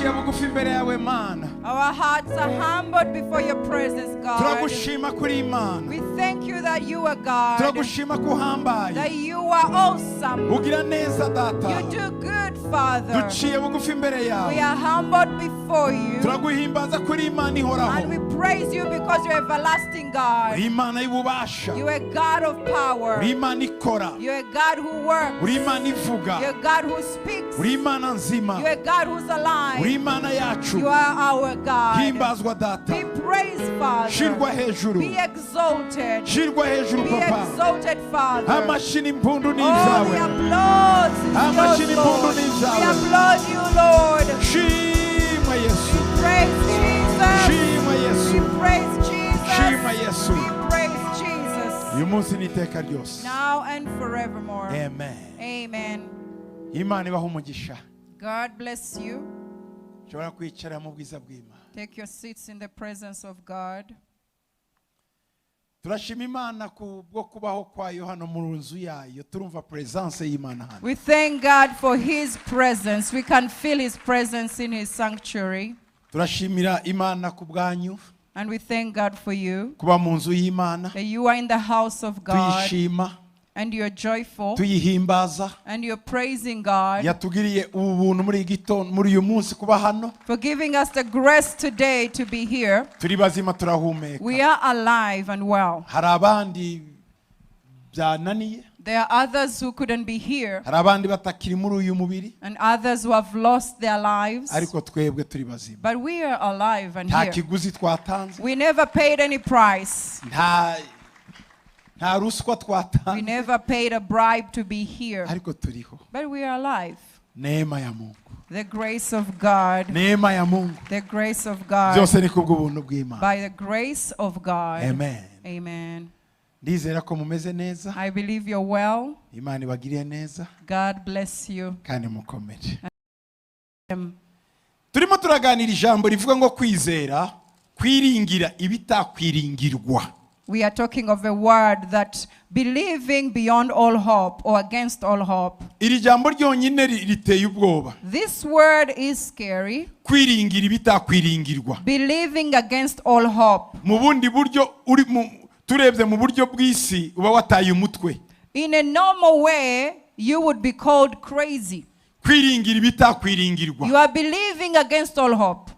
Duciye bugufi imbere yawe, Mana. Our hearts are humbled before your presence, God. Turagushima kuri Imana. We thank you that you are God, Turagushima ko uhambaye. That you are awesome. Ugira neza, Data. You do good, Father. Duciye bugufi imbere We yawe. Are humbled before you. Turaguhimbaza kuri Imana ihoraho. And we praise you because you're everlasting God. Uri Imana y'ububasha. You are God of power. Uri Imana ikora. You're a God who works. Uri Imana ivuga. You're a God who speaks. Uri Imana nzima. You're a God who's alive. Uri Imana yacu. You are our God. Himbazwa, Data. Be praised, Father. Shirwa hejuru. Be exalted. Shirwa hejuru, Be Papa. Exalted, Father. Amashyi n'impundu ni All ibyawe. the applause is Amashyi yours, n'impundu Lord. ni We ibyawe. Applaud you, Lord. Shima Yesu. Praise Jesus. Shima Yesu. We praise Jesus. Shima Yesu. We praise Jesus. Uyu munsi n'iteka ryose. Now and forevermore. Amen. Amen. Imana ibaha umugisha. God bless you. Ushobora kwicara mu bwiza bw'Imana. Take your seats in the presence of God. Turashima Imana ku bwo kubaho kwayo hano mu nzu yayo. Turumva presence y'Imana hano. We thank God for His presence. We can feel His presence in His sanctuary. Turashimira Imana ku bwanyu. And we thank God for you, Kuba mu nzu y'Imana. That you are in the house of God Tuyishima. And you're joyful Tuyihimbaza. And you're praising God Yatugiriye ubu buntu muri iyi gitondo, muri uyu munsi kuba hano. For giving us the grace today to be here. Turi bazima, turahumeka. We are alive and well. Hari abandi byananiye. There are others who couldn't be here Hari abandi batakiri muri uyu mubiri. And others who have lost their lives. Ariko twebwe turi bazima. But we are alive and Nta here. Kiguzi twatanze. We never paid any price. Nta ruswa We twatanze. Never paid a bribe to be here. Ariko turiho. But we are alive. Neema ya Mungu. The grace of God. Neema ya Mungu. The grace of God. Byose ni kubw'ubuntu bw'Imana. By the grace of God. Amen. Amen. Ndizera ko mumeze neza. I believe you're well. Imana ibagiriye neza. God bless you. Kandi mukomere. Turimo turaganira ijambo rivuga ngo kwizera kwiringira ibitakwiringirwa. We are talking of a word that believing beyond all hope or against all hope. Iri jambo ryonyine riteye ubwoba. This word is scary. Kwiringira ibitakwiringirwa. Believing against all hope. Mu bundi buryo uri mu turebye mu buryo bw'isi uba wataye umutwe. In a normal way, you would be called crazy. Kwiringira ibitakwiringirwa. You are believing against all hope.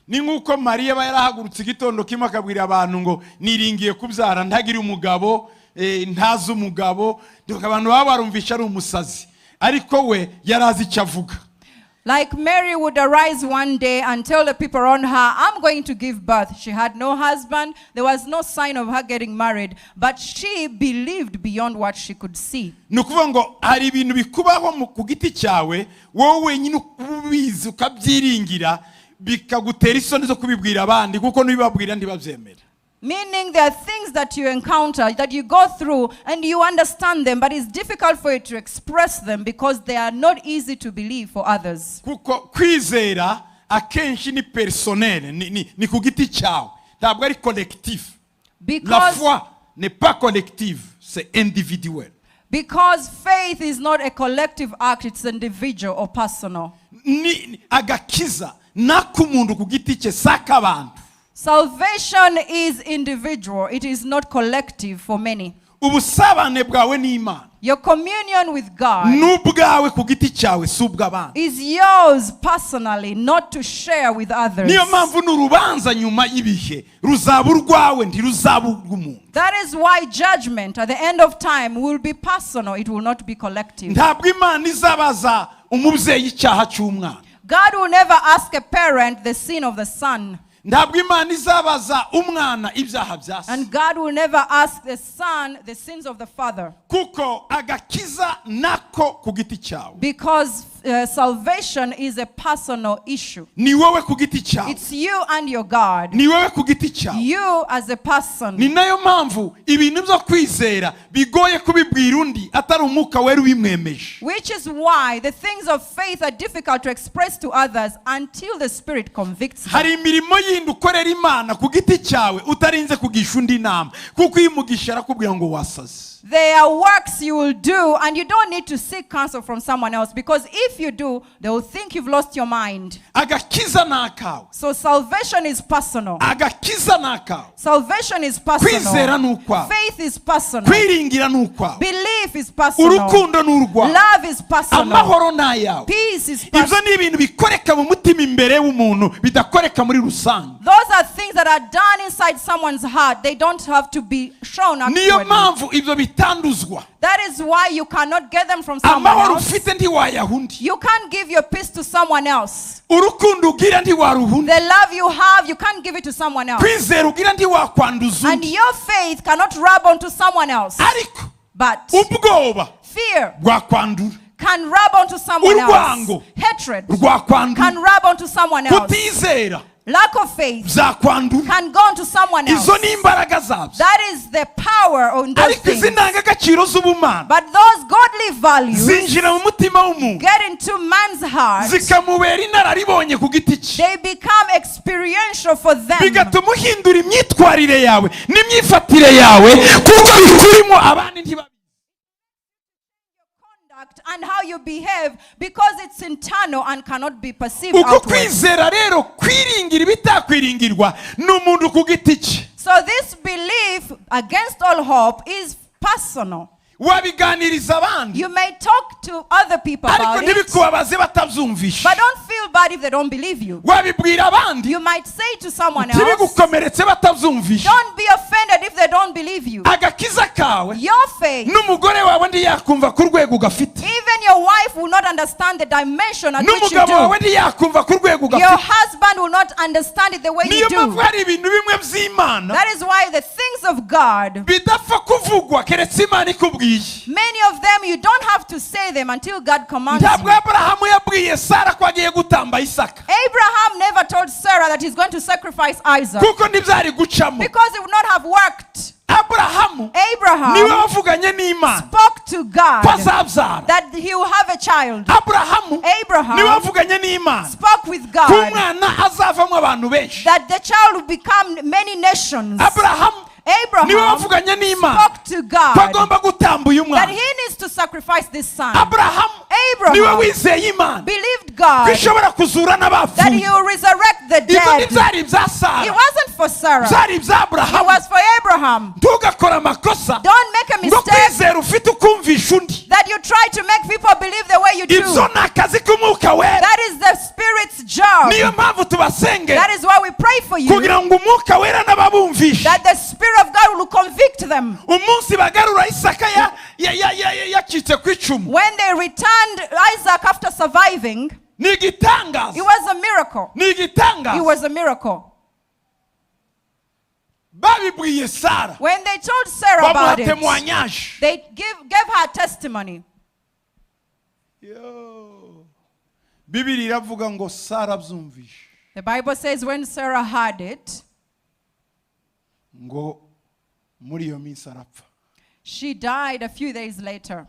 Ni nk'uko Mariya aba yarahagurutse igitondo kimwe akabwira abantu ngo niringiye kubyara ntagire umugabo, ntazi umugabo. Abantu baba barumvisha ari umusazi, ariko we yari azi icyo avuga. Like Mary would arise one day and tell the people around her, "I'm going to give birth." She had no husband. There was no sign of her getting married. But she believed beyond what she could see. Ni ukuvuga ngo hari ibintu bikubaho ku giti cyawe wowe wenyine ubizi ukabyiringira bikagutera isoni zo kubibwira abandi kuko n'ubibabwira ntibabyemere. Meaning there are things that you encounter, that you go through, and you understand them, but it's difficult for you to express them because they are not easy to believe for others. Kuko kwizera akenshi ni personnel, ni ku giti cyawe, ntabwo ari collectif. La Because, foi n'est pas collective, c'est individuel. Because faith is not a collective act, it's individual or personal. Ni agakiza n'ak'umuntu ku giti cye si ak'abantu. Salvation is individual, it is not collective for many. Ubusabane bwawe n'Imana Your communion with God n'ubwawe ku giti cyawe si ubw'abandi. Is yours personally, not to share with others. Niyo mpamvu n'urubanza nyuma y'ibihe ruzaba urwawe ntiruzaba urw'umuntu. That is why judgment at the end of time will be personal, it will not be collective. Ntabwo Imana izabaza umubyeyi icyaha cy'umwana. God will never ask a parent the sin of the son. Ntabwo Imana izabaza umwana ibyaha bya se. And God will never ask the son the sins of the father. Kuko agakiza nako ku giti cyawe. Because salvation is a personal issue. Ni wowe ku giti cyawe. It's you and your God. Ni wowe ku giti cyawe. You as a person. Ni nayo mpamvu ibintu byo kwizera bigoye kubibwira undi atari Umwuka Wera ubimwemeje. Which is why the things of faith are difficult to express to others until the Spirit convicts them. Hari imirimo yindi ukorera Imana ku giti cyawe utarinze kugisha undi inama kuko iyo umugisha arakubwira ngo wasaze. There are works you will do, and you don't need to seek counsel from someone else because if if you do, they will think you've lost your mind. Agakiza ni akawe. So salvation is personal. Agakiza ni akawe. Salvation is personal. Kwizera ni ukwawe. Faith is personal. Kwiringira ni ukwawe. Belief is personal. Urukundo ni urwawe. Love is personal. Amahoro ni ayawe. Peace is Ibyo personal. ni ibintu bikoreka mu mutima imbere w'umuntu, bidakoreka muri rusange. Those are things that are done inside someone's heart. They don't have to be shown Niyo outwardly. mpamvu ibyo bitanduzwa. That is why you cannot get them from someone Amahoro else. ufite ntiwayaha undi. You can't give your peace to someone else. Urukundo ugira ntiwaruha undi. The love you have, you can't give it to someone else. Kwizera ugira ntiwakwanduza And undi. your faith cannot rub onto someone else. Ariko But ubwoba fear bwakwandura. can rub onto someone else. Urwango Hatred rwakwandura. can rub onto someone else. Kutizera Lack of faith byakwandura. can go onto someone else. Izo ni imbaraga zabyo. That is the power on those Ariko izi things. ndangagaciro z'ubumana But those godly values zinjira mu mutima w'umuntu, get into man's heart. zikamubera inararibonye ku giti cye, They become experiential for them. bigatuma uhindura imyitwarire yawe n'imyifatire yawe, kuko bikurimo abandi ntibabizi. Conduct and how you behave, because it's internal and cannot be perceived Uko outward. kwizera rero kwiringira ibitakwiringirwa ni umuntu ku giti cye. So this belief against all hope is personal. Wabiganiriza abandi, You may talk to other people ariko about it, ntibikubabaze batabyumvishe. but don't feel bad if they don't believe you. Wabibwira abandi, You might say to someone else, ntibigukomeretse batabyumvishe. don't be offended if they don't believe you. Agakiza kawe Your faith, n'umugore wawe ntiyakumva ku rwego ugafite, even your wife will not understand the dimension at which you n'umugabo wawe do. ntiyakumva ku rwego Your ugafite. husband will not understand it the way you Niyo mpamvu do. hari ibintu bimwe by'Imana That is why the things of God, bidapfa kuvugwa keretse Imana ikubwiye. many of them you don't have to say them until God commands Ntabwo you. Aburahamu yabwiye Sara ko agiye gutamba Isaka, Abraham never told Sarah that he's going to sacrifice Isaac, kuko ntibyari gucamo. because it would not have worked. Aburahamu niwe Abraham wavuganye n'Imana spoke to ko God azabyara. that he will have a child. Aburahamu Abraham niwe wavuganye n'Imana spoke with ko God umwana azavamo abantu benshi. that the child will become many nations. Aburahamu niwe Abraham wavuganye n'Imana spoke to ko God agomba gutamba uyu that mwana. he needs to sacrifice this son. Aburahamu Abraham niwe wizeye Imana believed ko God ishobora kuzura that n'abapfuye. he will resurrect the Ibyo dead. ntibyari ibya Sara, It wasn't for Sarah. byari ibya It Aburahamu. was for Abraham. Ntugakore amakosa Don't make a ngo mistake kwizera ufite ukumvisha undi. that you try to make people believe the way you Ibyo do. ni akazi k'umwuka wera. That is the Spirit's job. Niyo mpamvu tubasengera, That is why we pray for you, kugira ngo umwuka wera n'ababumvishe. that the Spirit of God will convict them. Umunsi bagarura Isaka yacitse ku icumu, When they returned Isaac after surviving, ni igitangaza. it was a miracle. Ni igitangaza. It was a miracle. Babibwiye Sara, When they told Sarah bamuha about it, témoignage. they gave her testimony. Yo. Bibiri iravuga ngo Sara abyumvishe, The Bible says when Sarah heard it, ngo muri iyo minsi arapfa. she died a few days later.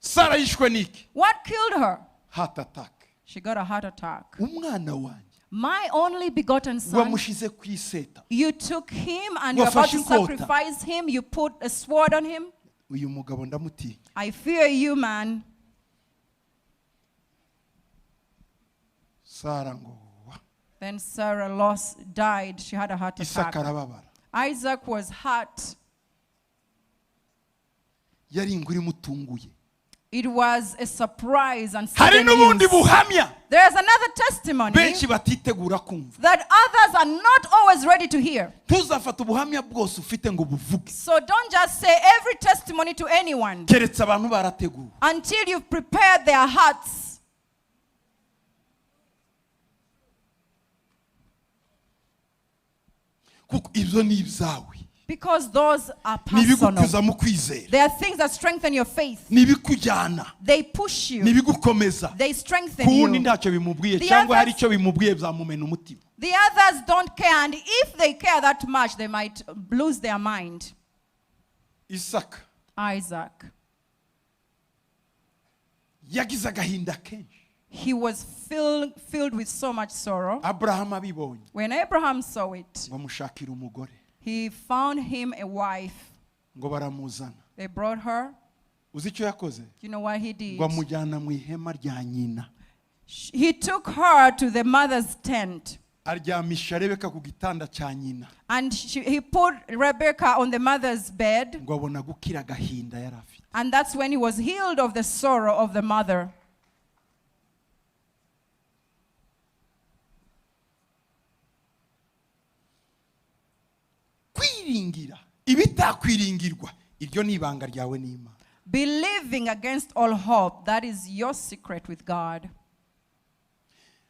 Sara yishwe n'iki? What killed her? Heart attack. She got a heart attack. Umwana wanjye My only begotten son, wamushize ku iseta, you took him and you're about to Wafashe inkota. sacrifice him. You put a sword on him. Uyu mugabo ndamutinya. I fear you, man. Sara ngo wa. Then Sarah died. She had a heart Isaka attack. arababara. Isaac was hurt. Yari inkuru imutunguye. It was a surprise and Hari sudden n'ubundi news. buhamya There's another testimony benshi batitegura kumva. that others are not always ready to hear. Ntuzafate ubuhamya bwose ufite ngo buvuge, So don't just say every testimony to anyone keretse abantu barateguwe. until you've prepared their hearts. Kuko ibyo ni ibyawe. Because those are Ni personal. ibigukuza mu kwizera, They are things that strengthen your faith. ni ibikujyana, They push ni you. ibigukomeza. They strengthen Ku wundi you. ntacyo bimubwiye, The cyangwa hari others- icyo bimubwiye byamumena umutima. The others don't care, and if they care that much, they might lose their mind. Isaka Isaac, yagize agahinda kenshi. he was filled with so much sorrow. Abrahamu abibonye, When Abraham saw it, ngo amushakire umugore, he found him a wife. ngo baramuzana. They brought her. Uzi icyo yakoze? You know what he did? Ngo amujyana mu ihema rya nyina. He took her to the mother's tent. Aryamisha Rebeka ku gitanda cya nyina. And he put Rebecca on the mother's bed. Ngo abona gukira agahinda yari afite. And that's when he was healed of the sorrow of the mother. Kwiringira ibitakwiringirwa, iryo ni ibanga ryawe n'Imana. Believing against all hope, that is your secret with God.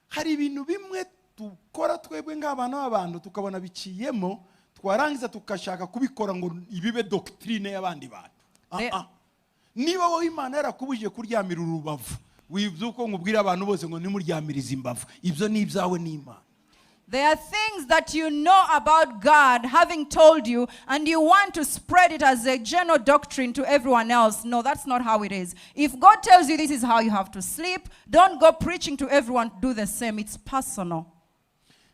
Hari ibintu bimwe dukora twebwe nk'abana b'abantu tukabona biciyemo, twarangiza tukashaka kubikora ngo ibibe doctrine y'abandi bantu. Niba wowe Imana yarakubujije kuryamira urubavu, wibyuko ngubwira abantu bose ngo nimuryamirize imbavu, ibyo ni ibyawe n'Imana. There are things that you know about God having told you, and you want to spread it as a general doctrine to everyone else. No, that's not how it is. If God tells you this is how you have to sleep, don't go preaching to everyone to do the same. It's personal.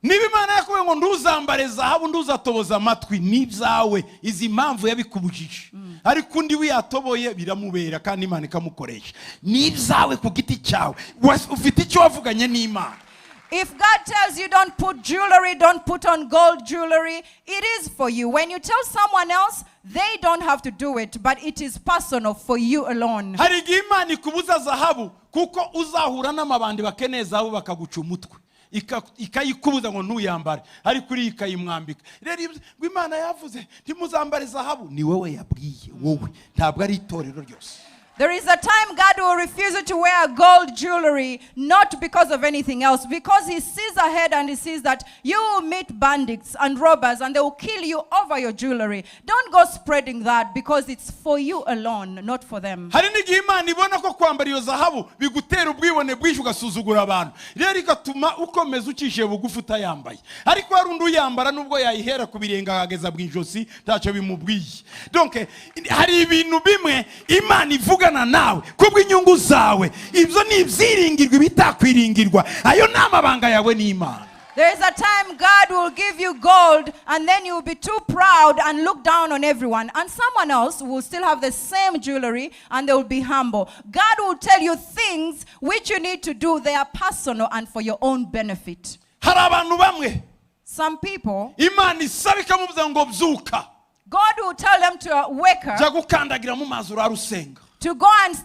Niba Imana yakubwiye ngo nduzambare zahabu, nduzatoboza amatwi, ni ibyawe. Izi mpamvu yabikubujije. Ariko undi we yatoboye biramubera kandi Imana ikamukoresha. Ni ibyawe ku giti cyawe. Ufite icyo wavuganye n'Imana. If God tells you don't put jewelry, don't put on gold jewelry, it is for you. When you tell someone else, they don't have to do it, but it is personal for you alone. Hari igihe Imana ikubuza zahabu kuko uzahura n'amabandi bakeneye zahabu bakaguca umutwe. Ikayikubuza ngo ntuyambare, ariko uriya ikayimwambika. Rero ngo Imana yavuze ntimuzambare zahabu, ni wowe yabwiye, wowe, ntabwo ari itorero ryose. There is a time God will refuse you to wear gold jewelry, not because of anything else, because he sees ahead and he sees that you will meet bandits and robbers and they will kill you over your jewelry. Don't go spreading that because it's for you alone, not for them. Hari n'igihe Imana ibona ko kwambara iyo zahabu bigutera ubwibone bwinshi ugasuzugura abantu, rero igatuma ukomeza ucishe bugufi utayambaye. Ariko hari undi uyambara nubwo yayihera ku birenge akageza mu ijosi ntacyo bimubwiye. Donc hari ibintu bimwe Imana ivuga nawe kubw'inyungu zawe, ibyo ni ibyiringirwa ibitakwiringirwa, ayo ni amabanga yawe n'Imana. There is a time God will give you gold and then you will be too proud and look down on everyone, and someone else will still have the same jewelry and they will be humble. God will tell you things which you need to do. They are personal and for your own benefit. Hari abantu bamwe, Some people, Imana isaba ikamubuza ngo byuka. God will tell them to wake up, Jya gukandagira mu mazi urarusenga. to go and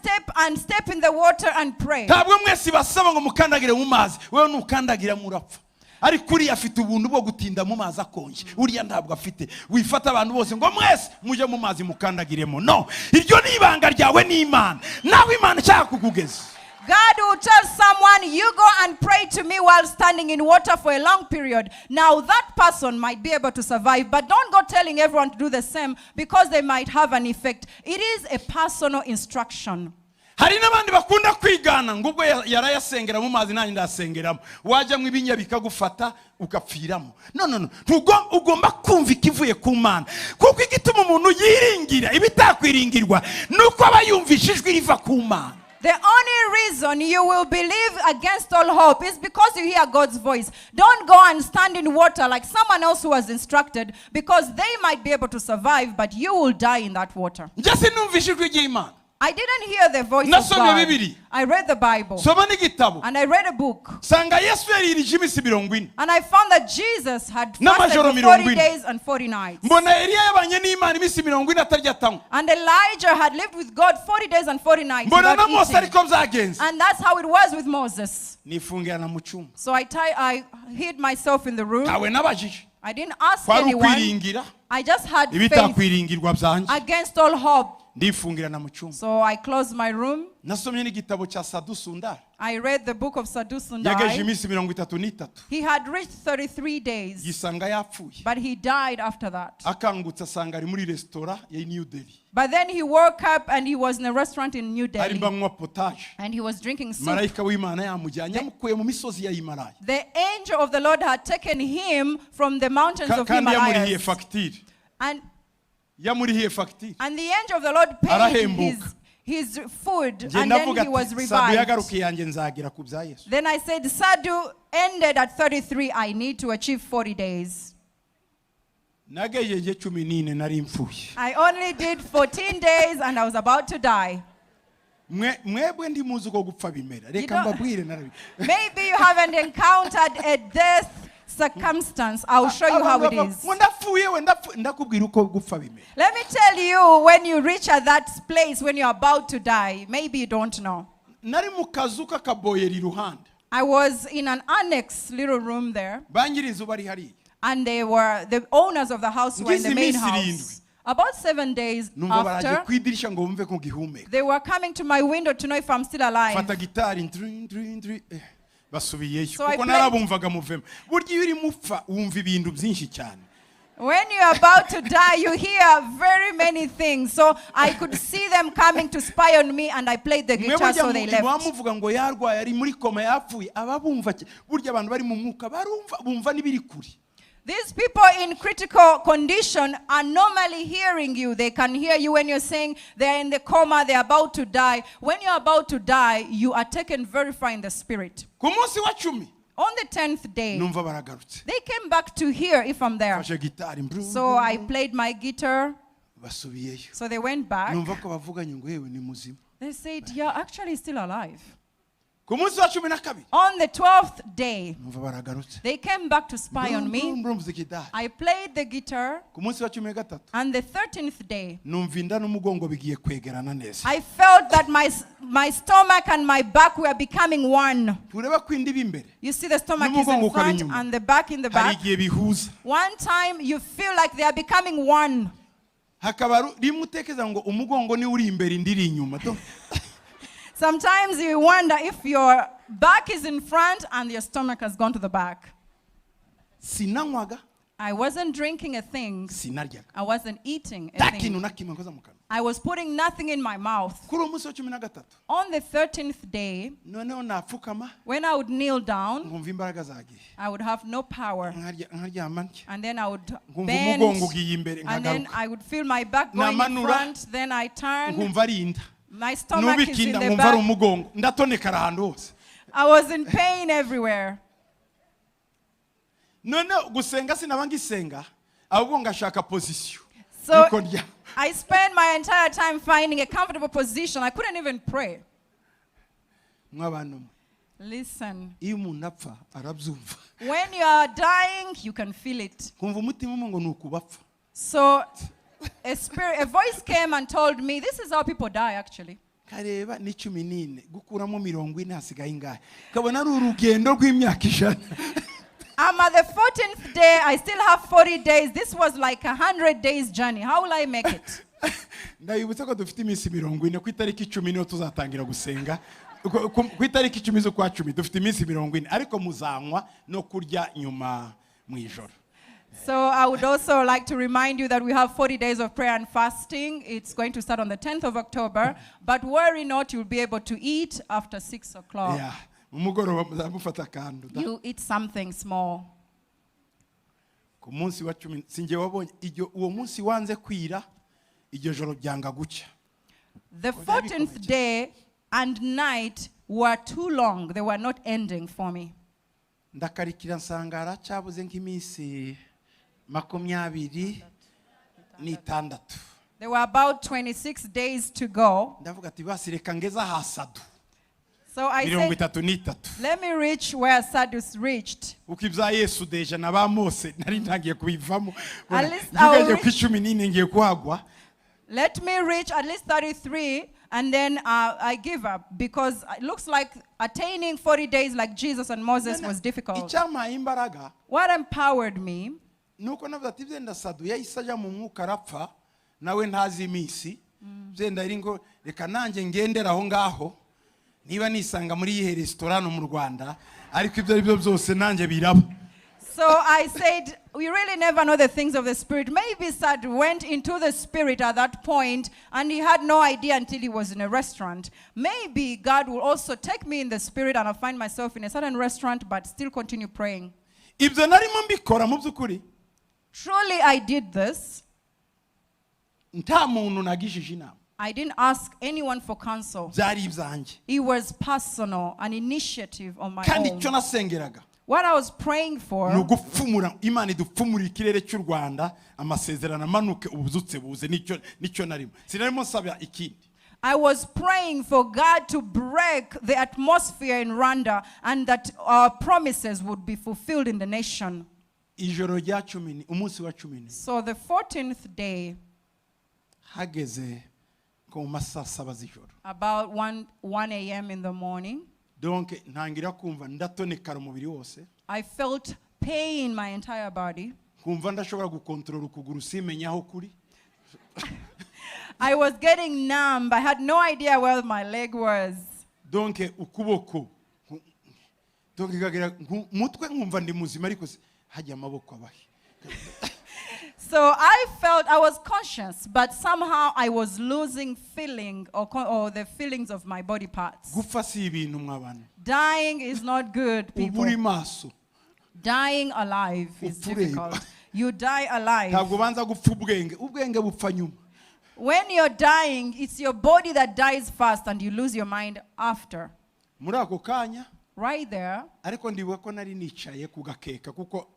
step in the water and pray. Ntabwo mwese basaba ngo mukandagire mu mazi, wewe nukandagira murapfa. Ariko uriya afite ubuntu bwo gutinda mu mazi akonje, uriya ntabwo afite. Wifata abantu bose ngo mwese mujye mu mazi mukandagiremo. No, iryo ni ibanga ryawe n'Imana, nawe Imana ishaka kukugeza. God will tell someone, you go and pray to me while standing in water for a long period. Now that person might be able to survive, but don't go telling everyone to do the same because they might have an effect. It is a personal instruction. Hari n'abandi bakunda kwigana ngo ubwo yarayasengera mu mazi nanjye ndasengeramo, wajya mu ibinya bikagufata ugapfiramo. No, no, no. Ugomba kumva ikivuye ku Mana, kuko igituma umuntu yiringira ibitakwiringirwa nuko aba yumvishe ijwi riva ku Mana. The only reason you will believe against all hope is because you hear God's voice. Don't go and stand in water like someone else who was instructed, because they might be able to survive, but you will die in that water. Njye sinumvishe ijwi ry'Imana. I didn't hear the voice of Nasomye God. Bibiliya. I read the Bible. Soma n'igitabo. And I read a book. Sanga Yesu yaririje iminsi mirongo ine. And I found that Jesus had fasted N'amajoro for mirongo 40 ine. days and 40 nights. Mbona Eliya yabanye n'Imana iminsi mirongo ine atarya atanywa. And Elijah had lived with God 40 days and 40 nights Mbona without na Mose eating. ariko byagenze. And that's how it was with Moses. Nifungirana mu cyumba. So I hid myself in the room. Ntawe nabajije. I didn't ask Kwari anyone. ukwiringira. I just had faith Ibitakwiringirwa byanjye. against all hope. Ndifungirana mu cyumba. So I closed my room. Nasomye n'igitabo cya Sadhu Sundar. I read the book of Sadhu Sundar. Yagejeje iminsi mirongo itatu n'itatu. He had reached 33 days. Yisanga yapfuye. But he died after that. Akangutse asanga ari muri restaurant ya New Delhi. But then he woke up and he was in a restaurant in New Delhi. Arimo anywa potage. And he was drinking soup. Marayika w'Imana yamujyanye amukuye mu misozi ya Himalaya. The angel of the Lord had taken him from the mountains of Kandi yamurihiye Himalayas. facture. And Yamurihiye facture. And the angel of the Lord paid Arahembuka. his food, Njye and then ndavuga he was ati, Sadhu revived. yagarukiye yanjye nzagira ku bya Yesu. Then I said, Sadhu ended at 33. I need to achieve 40 days. Nagejeje cumi n'ine nari mfuye. I only did 14 days and I was about to die. Mwe mwebwe ntimuzi uko gupfa bimera, reka mbabwire narabi. Maybe you haven't encountered a death circumstance. I'll show you how it Abantu is. bavuga, ngo ndapfuye we, ndapfuye, ndakubwira uko gupfa bimera. Let me tell you, when you reach at that place, when you're about to die, maybe you don't know. Nari mu kazu k'akaboyeri iruhande. I was in an annex little room there, Ba nyir'inzu bari hariya. And they were the owners of the house were in the Ngize main iminsi house. irindwi. About 7 days Numva baraje after, ku idirisha ngo bumve ko ngihumeka. They were coming to my window to know if I'm still alive. Fata gitari ndri, ndri, ndri, basubiyeyo. So I Kuko played- narabumvaga muvemo. Burya iyo urimo upfa wumva ibintu byinshi cyane. When you're about to die, you hear very many things. So I could see them coming to spy on me, and I played the Mwe guitar, burya so they muba left. Muvuga ngo yarwaye, ari muri koma, yapfuye, aba bumva burya abantu bari mu mwuka barumva, bumva n'ibiri kure. These people in critical condition are normally hearing you. They can hear you when you're saying they're in the coma, they're about to die. When you're about to die, you are taken very far in the spirit. Ku munsi wa 10, On the 10th day, numva baragarutse. They came back to hear if I'm there. Mfashe gitari mbru, So I played my guitar. Basubiyeyo. So they went back. Numva ko bavuganye ngo yewe ni muzima. They said, "You're actually still alive." Ku munsi wa 12, On the 12th day, numva baragarutse. They came back to spy on me. Mbrumva gitari. I played the guitar. Ku munsi wa 13, And the 13th day, numva inda n'umugongo bigiye kwegerana neza. I felt that my stomach and my back were becoming one. Tureba ko inda iba imbere. You see, the stomach is N'umugongo in ukaba front inyuma. And the back in the Hari back. Igihe bihuza. One time you feel like they are becoming one. Hakaba rimwe utekereza ngo umugongo niwo uri imbere, indi iri inyuma. Sometimes you wonder if your back is in front and your stomach has gone to the back. Sinanywaga. I wasn't drinking a thing. Sinaryaga. I wasn't eating a Nta thing. Kintu na kimwe nkoza mu kanwa. I was putting nothing in my mouth. Kuri uwo munsi wa 13, On the 13th day, noneho napfukama, when I would kneel down, nkumva imbaraga zagiye. I would have no power. Nkaryama ntya. And then I would Nkumva bend. umugongo ugiye imbere, And then nkagaruka. I would feel my back going in Namanura, front. Then I turn. nkumva ari inda. My stomach is in Nubika inda, the nkumva ari back. umugongo, ndatonekara ahantu hose. I was in pain everywhere. Noneho gusenga sinaba ngisenga, ahubwo ngashaka position So yuko ndyama. I spent my entire time finding a comfortable position. I couldn't even pray. Mw'abantu mwe, Listen, iyo umuntu apfa arabyumva. When you are dying, you can feel it. Kumva umutima umwe ngo ni ukubapfa. So a voice came and told me, this is how people die, actually. Kareba ni 14 gukuramo 40 hasigaye ingahe, kabona ari urugendo rw'imyaka 100. I'm at the 14th day. I still have 40 days. This was like a 100 days journey. How will I make it? Ndabibutsa ko dufite iminsi 40. Ku itariki 10 niho tuzatangira gusenga. Ku itariki 10 z'ukwa 10 dufite iminsi 40, ariko muzanywa no kurya nyuma mu ijoro. So I would also like to remind you that we have 40 days of prayer and fasting. It's going to start on the 10th of October. But worry not, you'll be able to eat after 6 o'clock. Yeah, mu mugoroba muzamufata akantu da. You eat something small. Ku munsi wa 10 sinjye wabonye iryo, uwo munsi wanze kwira, iryo joro byanga gucya. The 14th day and night were too long. They were not ending for me. Ndakarikira nsanga haracyabuze nk'iminsi 26. There were about 26 days to go. Ndavuga ati basi reka ngeze ahasadu So I mirongo said, itatu n'itatu. "Let me reach where Sadus reached." Kuko ibya Yesu déjà na ba Mose nari ntangiye kubivamo. At least I will Ngiye ku 14 ngiye kuhagwa. Let me reach at least 33 and then I give up because it looks like attaining 40 days like Jesus and Moses was difficult. Icyampaye imbaraga What empowered me nuko navuze ati byenda Sadu yahise ajya mu mwuka arapfa, nawe ntazi iminsi, byenda ari ngo reka nanjye ngendere aho ngaho, niba nisanga muri iyihe resitora no mu Rwanda, ariko ibyo ari byo byose nanjye biraba. So I said, we really never know the things of the Spirit. Maybe Sad went into the Spirit at that point and he had no idea until he was in a restaurant. Maybe God will also take me in the Spirit and I'll find myself in a certain restaurant but still continue praying. Ibyo narimo mbikora mu by'ukuri Truly, I did this. Nta muntu nagishije inama. I didn't ask anyone for counsel. Byari ibyanjye. It was personal, an initiative on my Kandi own. Icyo nasengeraga What I was praying for ni ugupfumura Imana idupfumura ikirere cy'u Rwanda, amasezerano amanuke, ububyutse buze. Nicyo narimo, sinarimo nsaba ikindi. I was praying for God to break the atmosphere in Rwanda and that our promises would be fulfilled in the nation. Ijoro rya cumi umunsi wa cumi So the 14th day, hageze ko mu masaa saba z'ijoro, about 1 a.m. in the morning, donc ntangira kumva ndatonekara umubiri wose. I felt pain in my entire body. Nkumva ndashobora gukontorora ukuguru simenya aho kuri. I was getting numb. I had no idea where my leg was. Donc ukuboko donc ikagira umutwe nkumva ndi muzima ariko hajya amaboko abahe? So I felt I was conscious, but somehow I was losing feeling or the feelings of my body parts. Gupfa si ibintu mwabana. Dying is not good, Uba uri people. maso. Dying alive is Upfa ureba. difficult. You die alive. Ntabwo ubanza gupfa ubwenge, ubwenge bupfa nyuma. When you're dying, it's your body that dies first and you lose your mind after. Muri ako kanya, Right there, ariko ndibuka ko nari nicaye ku gakeka kuko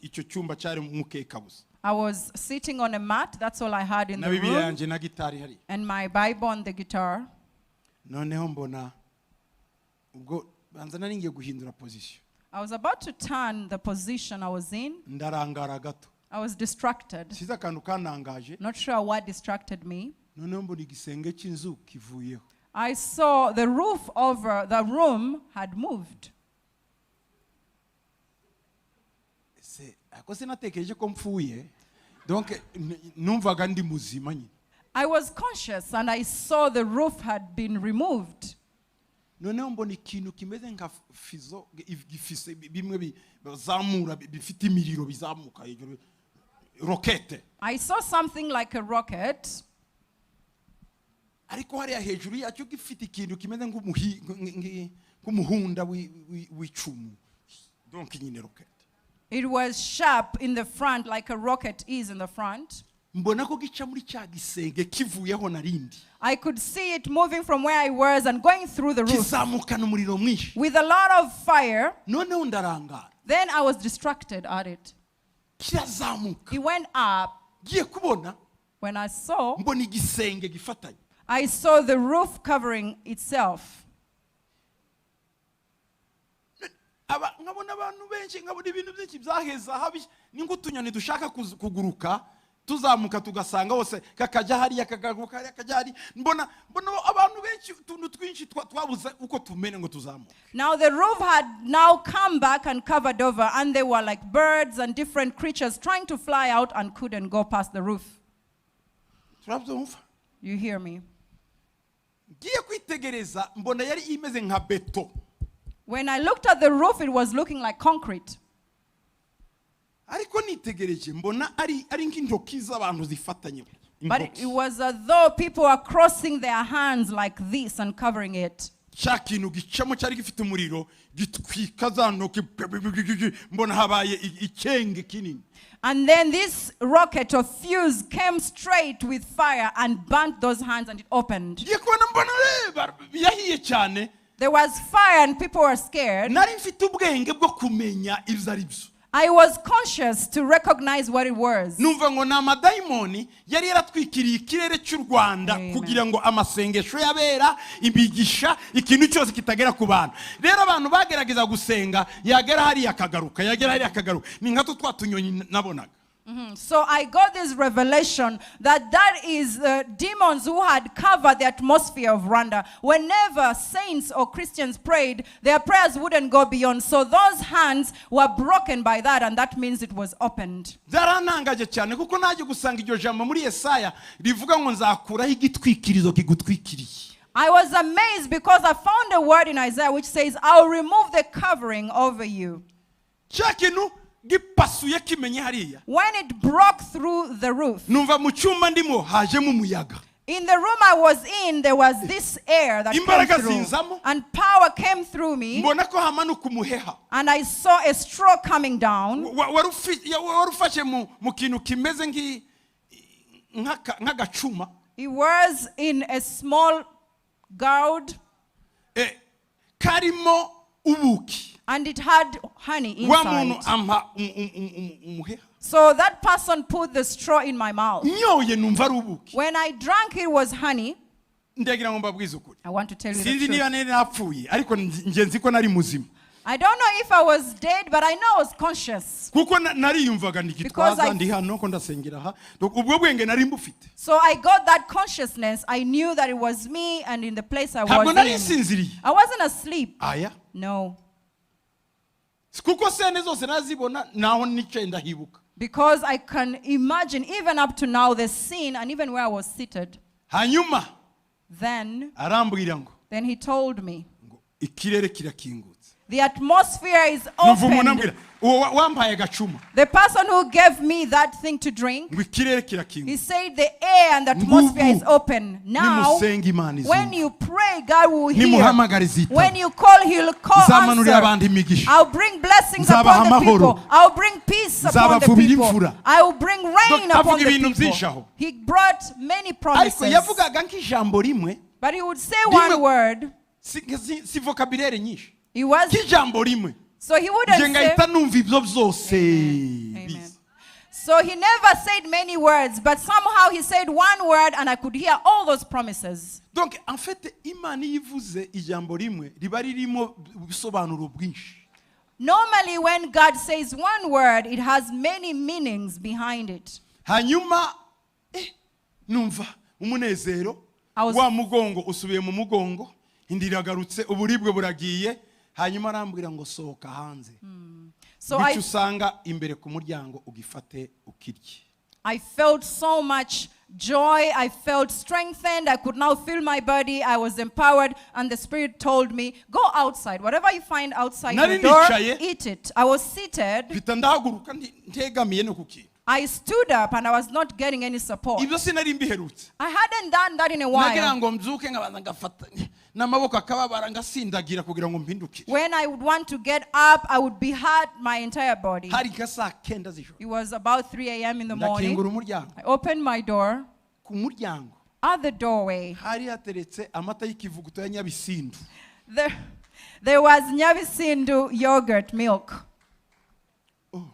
icyo cyumba cyari mu mukeka gusa, I was sitting on a mat. That's all I had in na the Bibiliya room. yanjye na gitari hariya. And my Bible and the guitar. Noneho mbona ubwo banza nari ngiye guhindura position. I was about to turn the position I was in. Ndarangara gato. I was distracted. Sinzi akantu kanangaje. Not sure what distracted me. Noneho mbona igisenge cy'inzu kivuyeho. I saw the roof over the room had moved. Ese ako sinatekereje ko mpfuye, donc numvaga ndi muzima nyine. I was conscious and I saw the roof had been removed. Noneho mbona ikintu kimeze nka fusée gifise bimwe bazamura bifite imiriro bizamuka hejuru, roquette. I saw something like a rocket, ariko hariya hejuru yacyo gifite ikintu kimeze nk'umuhunda w'icumu, donc nyine roquette. It was sharp in the front, like a rocket is in the front. Mbona ko gica muri cya gisenge kivuyeho narindi. I could see it moving from where I was and going through the roof Kizamukana umuriro mwinshi. With a lot of fire. Noneho ndarangara. Then I was distracted at it. Kirazamuka. It went up. Ngiye kubona, When I saw, mbona igisenge gifatanye. I saw the roof covering itself. Aba nkabona abantu benshi, nkabona ibintu byinshi byaheza habi, ni nk'utunyoni dushaka kuguruka tuzamuka tugasanga hose kakajya hariya kagaruka hariya kajya hariya. Mbona abantu benshi utuntu twinshi twabuze uko tumene ngo tuzamuke. Now the roof had now come back and covered over, and they were like birds and different creatures trying to fly out and couldn't go past the roof. Turabyumva? You hear me? Ngiye kwitegereza mbona yari imeze nka beto. When I looked at the roof, it was looking like concrete. Ariko nitegereje mbona ari nk'intoki z'abantu zifatanye. But Intoki. It was as though people were crossing their hands like this and covering it. Cya kintu gicamo cyari gifite umuriro gitwika za ntoki, mbona habaye icyenge kinini. And then this rocket of fuse came straight with fire and burnt those hands, and it opened. Ngiye kubona mbona reba yahiye cyane. There was fire and people were scared. Nari mfite ubwenge bwo kumenya ibyo ari byo. I was conscious to recognize what it was. Numva ngo ni amadayimoni yari yaratwikiriye ikirere cy'u Rwanda Amen. Kugira ngo amasengesho y'abera imigisha ikintu cyose kitagera ku bantu. Rero abantu bagerageza gusenga yagera hariya akagaruka, yagera hariya akagaruka, ni nka twa tunyoni nabonaga. So I got this revelation that that is demons who had covered the atmosphere of Rwanda. Whenever saints or Christians prayed, their prayers wouldn't go beyond. So those hands were broken by that, and that means it was opened. Byarantangaje cyane kuko najye gusanga iryo jambo muri Yesaya rivuga ngo nzakuraho igitwikirizo kigutwikiriye. I was amazed because I found a word in Isaiah which says, "I'll remove the covering over you." Cya kintu gipasuye kimenye hariya, When it broke through the roof, numva mu cyumba ndimo hajemo umuyaga. In the room I was in, there was this air that came Imbaraga through, zinzamo. And power came through me, Mbona ko hamanuka umuheha. And I saw a straw coming down. Wari ufashe mu kintu kimeze nk'agacuma. It was in a small gourd, karimo ubuki. And it had honey Wa muntu inside. Ampa umuheha. So that person put the straw in my mouth. Nyoye numva ari ubuki. When I drank, it was honey. Ndagira ngo mbabwize ukuri. I want to tell you the Sinzi niba truth. nari napfuye, ariko nge nzi ko nari muzima. I don't know if I was dead, but I know I was conscious. Kuko nariyumvaga ndi Because Gitwaza, ndi hano ko ndasengera aha. Donc, ubwo bwenge nari mbufite. So I got that consciousness. I knew that it was me and in the place I Ntabwo was nari in. nsinziriye. I wasn't asleep. Aya. No. Kuko scène zose nazibona, naho nicaye ndahibuka. Because I can imagine even up to now the scene and even where I was seated. Hanyuma Then, arambwira ngo then he told me, ngo ikirere kirakingutse. The atmosphere is Numva umuntu open. ambwira uwo wampaye agacuma The person who gave me that thing to drink, ngo ikirere he kirakingutse. said the air and the atmosphere is Ngubu, open. Now, nimusenga Imana when izumva. you pray, God will hear. Nimuhamagara izitaba. When you call, He'll call Nzamanurira answer. abantu imigisha. I'll bring blessings Nzabaha upon the amahoro. people. I'll bring peace upon the Nzabavubira people. imvura. I will bring rain Donc, upon avuga the ibintu people. byinshi aho. He brought many Ariko promises. yavugaga nk'ijambo rimwe. But he would say Rimwe- one word. Si vocabulaire nyinshi. He was Nk'ijambo rimwe. So he wouldn't Nge say. ngahita numva ibyo byose Amen. biza. So he never said many words, but somehow he said one word and I could hear all those promises. Donc en fait, Imana iyo ivuze ijambo rimwe riba ririmo ubusobanuro bwinshi. Normally when God says one word, it has many meanings behind it. Hanyuma numva umunezero, wa mugongo usubiye mu mugongo, indi iragarutse, uburibwe buragiye. Hanyuma arambwira ngo sohoka hanze. So Bityo usanga imbere ku muryango ugifate ukirye. I felt so much joy. I felt strengthened. I could now feel my body. I was empowered. And the Spirit told me, go outside. Whatever you find outside Nari the door, nicaye. eat it. I was seated. Mpita ndahaguruka ntegamiye no ku kintu. I stood up and I was not getting any support. Ibyo sinari mbiherutse. I hadn't done that in a Nagira while. ngo mbyuke nkabanza ngafata n'amaboko akababara ngasindagira kugira ngo mpindukire. When I would want to get up, I would be hurt my entire body. Hari nka saa kenda z'ijoro. It was about 3 a.m. in the morning. Ndakingura umuryango. I opened my door. Ku muryango At the doorway, hari hateretse amata y'ikivuguto ya Nyabisindu. there was Nyabisindu yogurt milk. Oh,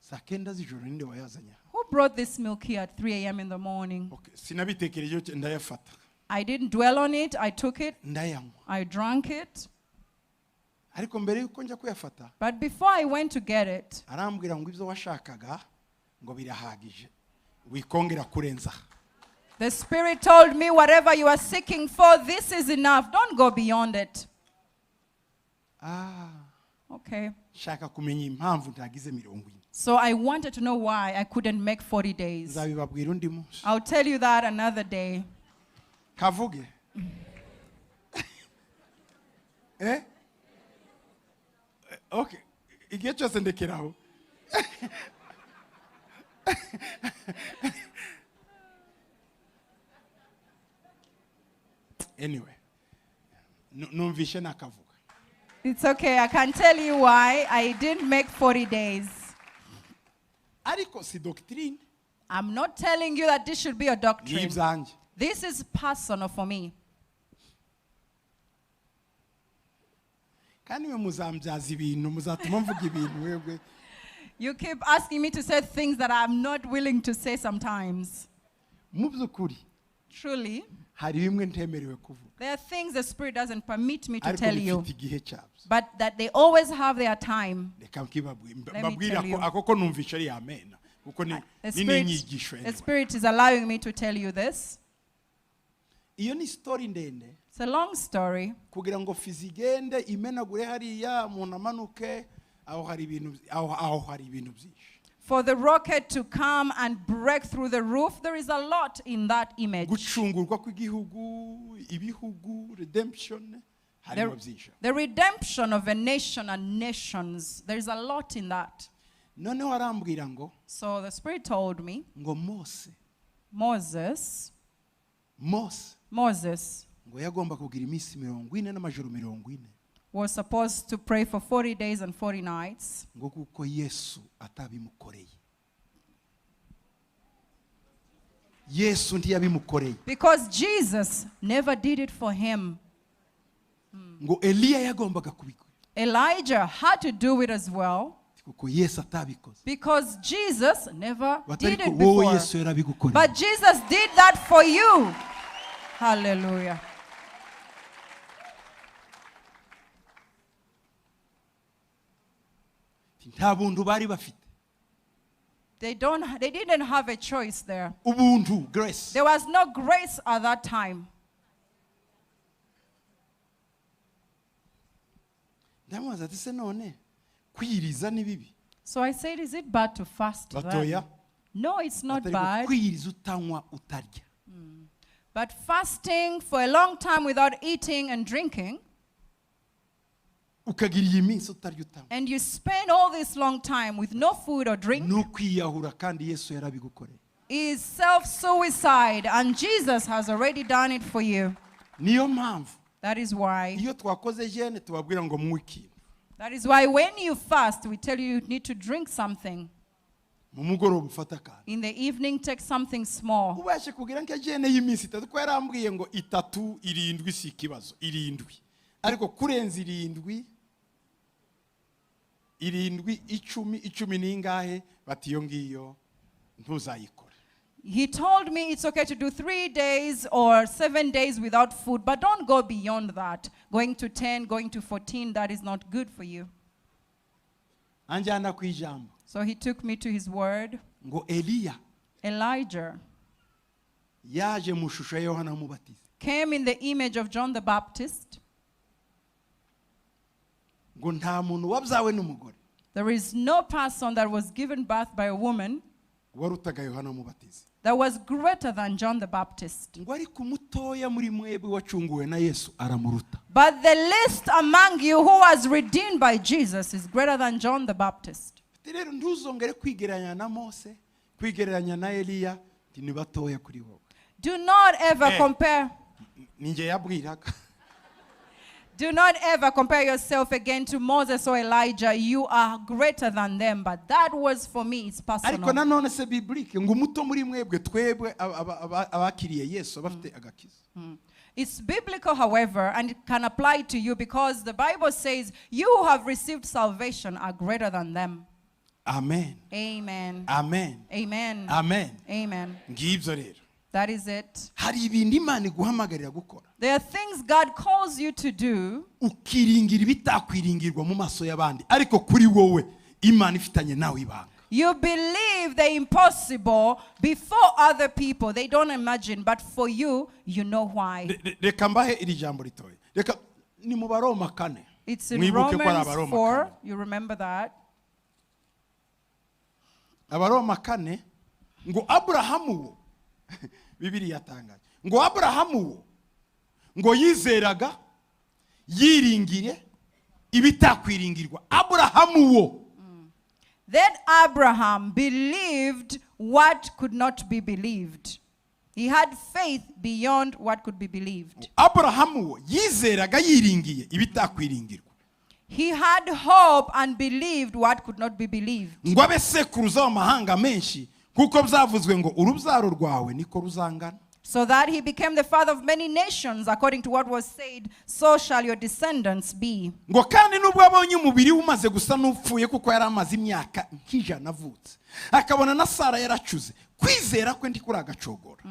saa kenda z'ijoro ninde wayazanye? Who brought this milk here at 3 a.m. in the morning? Okay, sinabitekereje ndayafata. I didn't dwell on it. I took it. Ndayanywa. I drank it. Ariko mbere yuko njya kuyafata, But before I went to get it, arambwira ngo ibyo washakaga ngo birahagije, wikongera kurenza. The Spirit told me, whatever you are seeking for, this is enough. Don't go beyond it. Okay. Nshaka kumenya impamvu ntagize 40. So I wanted to know why I couldn't make 40 days. Nzabibabwira undi munsi. I'll tell you that another day. Kavuge. Okay. Igihe cyose ndekeraho. Anyway, numvishe nakavuga. It's okay. I can tell you why I didn't make 40 days. Ariko si doctrine. I'm not telling you that this should be a doctrine. Ni ibyanjye. This is personal for me. Kandi mwe muzambyaza ibintu, muzatuma mvuga ibintu webwe. You keep asking me to say things that I'm not willing to say sometimes. Mu by'ukuri, Truly, hari bimwe ntemerewe kuvuga. There are things the Spirit doesn't permit me to Ariko tell you, bifite igihe cyabyo. but that they always have their time. Reka Let me mbabwire tell ako, you. ako ko numvishe ari amena. Kuko The ni n'inyigisho anyway. Spirit is allowing me to tell you this. Iyo ni story ndende. It's a long story. Kugira ngo fizigende imenagure hariya umuntu amanuke, aho hari ibintu, aho hari ibintu byinshi. For the rocket to come and break through the roof, there is a lot in that image. Gucungurwa kw'igihugu, ibihugu, redemption, harimo byinshi. The redemption of a nation and nations, there is a lot in that. Noneho arambwira ngo, So the Spirit told me, ngo Mose, Moses, Mose, Moses ngo yagomba kugira iminsi 40 n'amajoro 40. was supposed to pray for 40 days and 40 nights. Ngo kuko Yesu atabimukoreye. Yesu ntiyabimukoreye. Because Jesus never did it for him. Ngo Eliya yagombaga kubikora. Elijah had to do it as well. Kuko Yesu atabikoze. Because Jesus never Batari did it ko wowe before. Yesu yarabigukoreye. But Jesus did that for you. Hallelujah. Nta buntu bari bafite. They didn't have a choice there. Ubuntu, grace. There was no grace at that time. Ndamubaza ati se none kwiyiriza ni bibi? So I said, is it bad to fast then? Batoya. No, it's not Atari bad. Kwiyiriza utanywa utarya. But fasting for a long time without eating and drinking, ukagira iyi minsi utarya utanywa. And you spend all this long time with no food or drink, Ni ukwiyahura kandi Yesu yarabigukoreye. is self-suicide, and Jesus has already done it for you. Niyo mpamvu. That is why. Iyo twakoze jeûne tubabwira ngo munywe ikintu. That is why when you fast, we tell you you need to drink something. Mu mugoroba ufata akantu. In the evening, take something small. Ubashe kugira nka jeûne y'iminsi itatu, ko yarambwiye ngo itatu irindwi si ikibazo, irindwi. Ariko kurenza irindwi, irindwi, icumi, icumi n'ingahe, bati iyo ngiyo ntuzayikore. He told me it's okay to do 3 days or 7 days without food, but don't go beyond that. Going to 10, going to 14, that is not good for you. Anjyana ku ijambo. So he took me to his word. Ngo Eliya Elijah yaje mu shusho ya Yohana Umubatiza. came in the image of John the Baptist. Ngo nta muntu wabyawe n'umugore. There is no person that was given birth by a woman warutaga Yohana Umubatiza. that was greater than John the Baptist. Ngo ariko umutoya muri mwebwe wacunguwe na Yesu aramuruta. But the least among you who was redeemed by Jesus is greater than John the Baptist. Ati rero ntuzongere kwigereranya na Mose, kwigereranya na Eliya, ni batoya kuri wowe. Do not ever compare. Ninjye yabwiraga. Do not ever compare yourself again to Moses or Elijah. You are greater than them. But that was for me, it's personal. Ariko nanone se biblique ngo umuto muri mwebwe twebwe abakiriye Yesu abafite agakiza. It's biblical, however, and it can apply to you because the Bible says you who have received salvation are greater than them. Amen. Amen. Amen. Amen. Amen. Amen. Ngibyo rero. That is it. Hari ibintu Imana iguhamagarira gukora. There are things God calls you to do. Ukiringira ibitakwiringirwa mu maso y'abandi, ariko kuri wowe Imana ifitanye nawe ibanga. You believe the impossible before other people. They don't imagine, but for you, you know why. Reka mbahe iri jambo ritoya. Reka ni mu Baroma 4. It's in Mwibuke ko ari Romans Abaroma 4. 4. You remember that? Abaroma 4 ngo Abrahamu wo Bibiliya yatangaje ngo Abrahamu wo ngo yizeraga yiringire ibitakwiringirwa. Abrahamu wo. Then Abraham believed what could not be believed. He had faith beyond what could be believed. Abrahamu wo yizeraga yiringiye ibitakwiringirwa. He had hope and believed what could not be believed. Ngo abe sekuruza w'amahanga menshi kuko byavuzwe ngo urubyaro rwawe niko ruzangana. So that he became the father of many nations, according to what was said, so shall your descendants be. Ngo kandi nubwo abonye umubiri umaze gusa n'upfuye kuko yari amaze imyaka nk'ijana avutse, akabona na Sara yaracuze, kwizera kwe ntikuragacogora.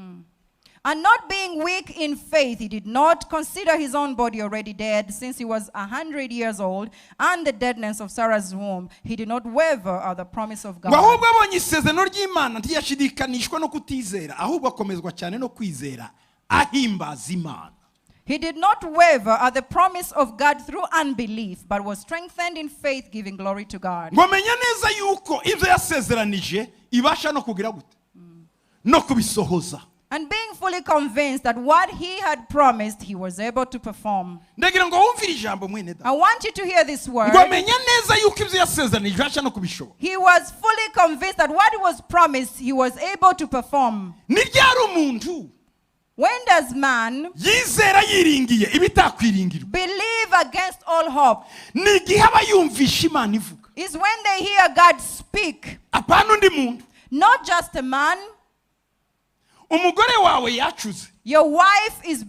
And not being weak in faith, he did not consider his own body already dead, since he was 100 years old, and the deadness of Sarah's womb. He did not waver at the promise of God. Ngo ahubwo abonye isezerano ry'Imana ntiyashidikanishwa no kutizera, ahubwo akomezwa cyane no kwizera, ahimbaza Imana. He did not waver at the promise of God through unbelief, but was strengthened in faith, giving glory to God. Ngo menya neza yuko ibyo yasezeranije ibasha no kugira gute? No kubisohoza. And being fully convinced that what he had promised, he was able to perform. Ndagira ngo wumvire ijambo mwene data. I want you to hear this word. Ngo menya neza yuko ibyo yasezeranije ibasha no kubishobora. He was fully convinced that what was promised, he was able to perform. Ni ryari umuntu When does man yizera yiringiye ibitakwiringirwa? believe against all hope? Ni igihe aba yumvisha Imana ivuga. Is when they hear God speak. Apana undi muntu. Not just a man. Umugore wawe yacuze. Your wife is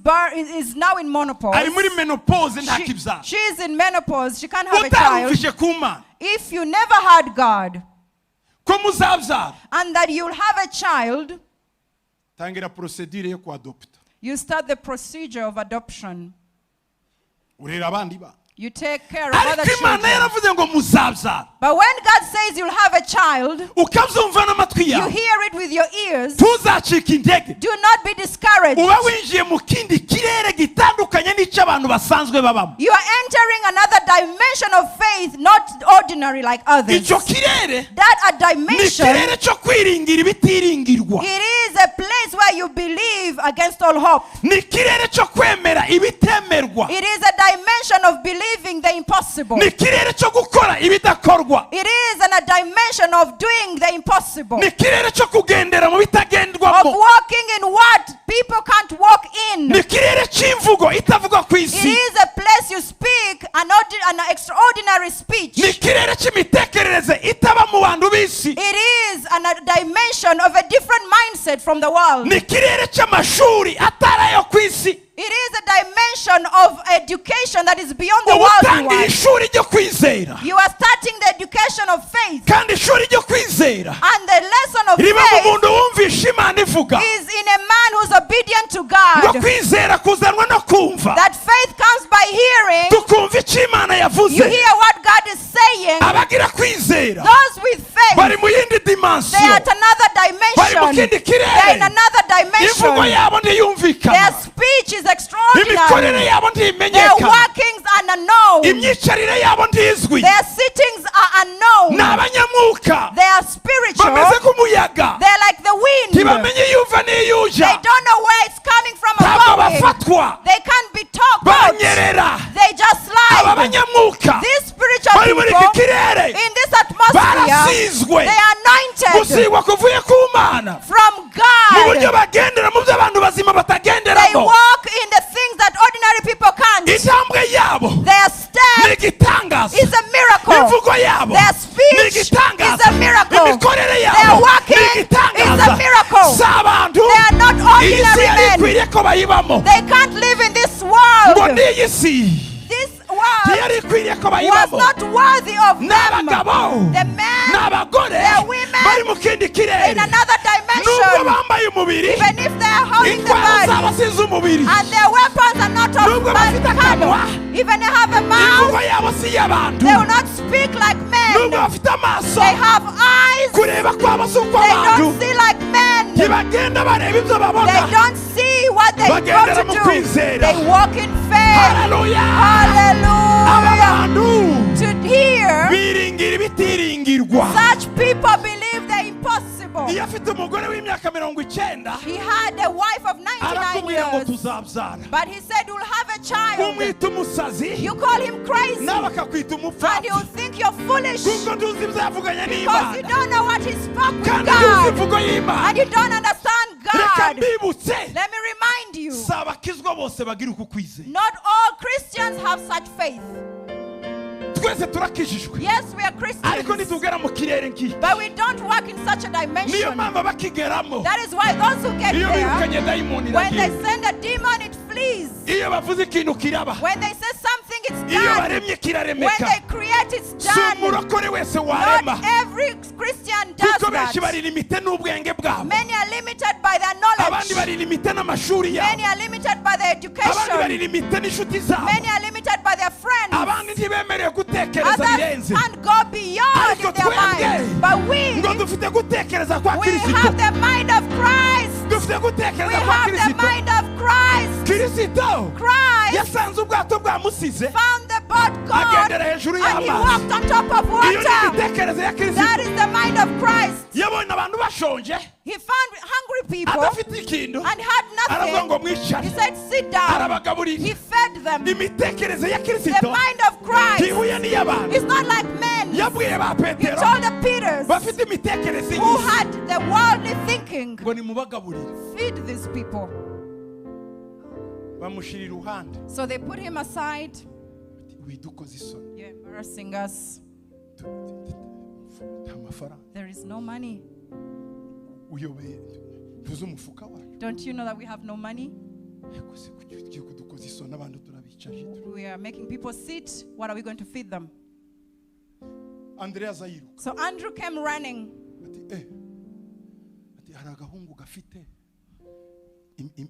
now in menopause. Ari muri menopause ntakibyara. She is in menopause. She can't have a child. Utarumvise ku Mana. If you never had God, ko muzabyara, and that you'll have a child, tangira procedure yo kuadopta. You start the procedure of adoption. Urera abandi bana. You take care of other Ariko Imana children. yaravuze ngo muzabyara. But when God says you'll have a child, Ukabyumva n'amatwi you yawe. hear it with your ears. Tuzacika intege. Do not be discouraged. Uba winjiye mu kindi kirere gitandukanye n'icy'abantu basanzwe babamo. You are entering another dimension of faith, not ordinary like others. Icyo kirere That a ni dimension, ikirere cyo kwiringira ibitiringirwa. it is a place where you believe against all hope. Ni ikirere cyo kwemera ibitemerwa. It is a dimension of believing the impossible. Ni ikirere cyo gukora ibidakorwa. It is a dimension of doing the impossible. Ni ikirere cyo kugendera mu Of bitagendwamo. walking in what people can't walk in. Ni ikirere cy'imvugo itavugwa ku It isi. is a place you speak an extraordinary speech. Ni ikirere cy'imitekerereze itaba mu bantu b'isi. It is a dimension of a different mindset from the world. Ni ikirere cy'amashuri atari ayo ku isi. It is a dimension of education that is beyond the worldly Uba utangiye one. ishuri ryo kwizera. You are starting the education of faith. Kandi ishuri ryo kwizera And the lesson of riba mu faith muntu wumvisha Imana ivuga. is in a man who's obedient to Ngo God. kwizera kuzanwa no kumva. That faith comes by hearing. Tukumva icyo Imana yavuze. You hear what God is saying. Abagira kwizera Those with faith, bari mu yindi they dimension. are at another Bari mu dimension. kindi They are in kirere. another Imvugo dimension. yabo ntiyumvikana. Their speech is Imikorere extraordinary. yabo Their ntimenyekana. workings are unknown. Imyicarire yabo ntizwi. Their sittings are unknown. Ni abanyamwuka. They are spiritual. Bameze nk'umuyaga. They are like the wind. Ntibamenye iyo uva n'iyo They uja. don't know where it's coming from or Ntabwo going. bafatwa. They can't be taught. Baranyerera. They just Aba slide. banyamwuka These spiritual bari muri iki people kirere in this atmosphere, barasizwe. they are anointed Gusigwa kuvuye ku Mana. from Mu buryo God. bagendera mu byo abantu bazima They batagenderamo. walk in the things that ordinary people can't. Intambwe yabo Their ni step igitangaza. is a miracle. Imvugo yabo Their ni speech is igitangaza. a miracle. Imikorere Their yabo ni working is igitangaza. a miracle. Si abantu. They are not Iyi si ordinary yari men. ikwiriye ko bayibamo. They can't live in this Ngo world. n'iyi si This world ntiyari ikwiriye ko was bayibamo. not worthy of them. N'abagabo The men n'abagore the women bari mu kindi kirere. in another Nubwo dimension, bambaye umubiri, even if they are holding the intwaro zabo body si iz'umubiri. and their weapons are not of Nubwo bafite akanwa, mankind, even they have a mouth, imvugo yabo si iy'abantu. they will not speak like men. Nubwo bafite amaso, They have eyes, kureba kwabo si they ukw'abantu. don't see like men. Ntibagenda bareba ibyo They babona. don't see what they got Bagendera to mu do. kwizera. They walk in faith. Haleluya! Aba Hallelujah. bantu To hear biringira ibitiringirwa. such people believe the impossible. Iyo afite umugore w'imyaka 90 He had a wife of 99 arakubwira ngo years, tuzabyara. but he said, "You'll have a child." Umwita umusazi, You call him crazy, nawe akakwita and umupfapfa. you'll think you're foolish Kuko ntuzi ibyo yavuganye because you n'Imana. don't know what he spoke with Kandi ntuzi God, imvugo y'Imana. and you don't understand Reka God. mbibutse, Let me remind you, si abakizwa bose bagira uku kwizera. not all Christians have such faith. Twese turakijijwe. Yes, we are Ariko Christians, ntitugera mu kirere nk'iki. but we don't work in such a Niyo dimension. mpamvu abakigeramo That is why those who get iyo there, birukanye dayimoni when they iragenda. send a demon, it flees. Iyo bavuze ikintu kiraba. When they say something, it's Iyo done. baremye When kiraremeka. they create, it's Si done. umurokore wese warema. Not every Christian does Kuko benshi that. bari limite n'ubwenge bwabo. Many are limited by their Abandi knowledge. bari limite n'amashuri yabo. Many are limited by their Abandi bari education. limite n'inshuti zabo. Many are limited by their friends. Abandi ntibemerewe gutekereza Others birenze. can't go beyond Ariko in their twebwe, mind. But we, ngo dufite gutekereza kwa we Kirisito. have the mind of Christ. Dufite We gutekereza kwa have the Kirisito. mind of Christ. Kirisito Christ yasanze ubwato bwamusize found the boat God agendera hejuru and he y'amazi. walked on top of Iyo ni water. imitekerereze ya That Kirisito. is the mind of Christ. Yabonye abantu bashonje He found hungry people adafite ikintu and had aravuga ngo nothing. mwicare He said, "Sit down." arabagaburira. He fed them. Imitekerereze ya The Kirisito mind of Christ ntihuye n'iy'abantu. is not like men. Yabwiye ba He Petero told the Peters bafite imitekerereze who y'isi had the worldly thinking, ngo nimubagaburire. feed these people. Bamushyira iruhande. So they put him aside. Ati, widukoze isoni. You're embarrassing us. Nta mafaranga. There is no money. Uyobeye ntuzi umufuka wacu. Don't you know that we have no money? Ariko se kuki ugiye kudukoza isoni abantu turabicaje turi. We are making people sit. What are we going to feed them? Andrea aza yiruka. So Andrew came running. Ati ati hari agahungu gafite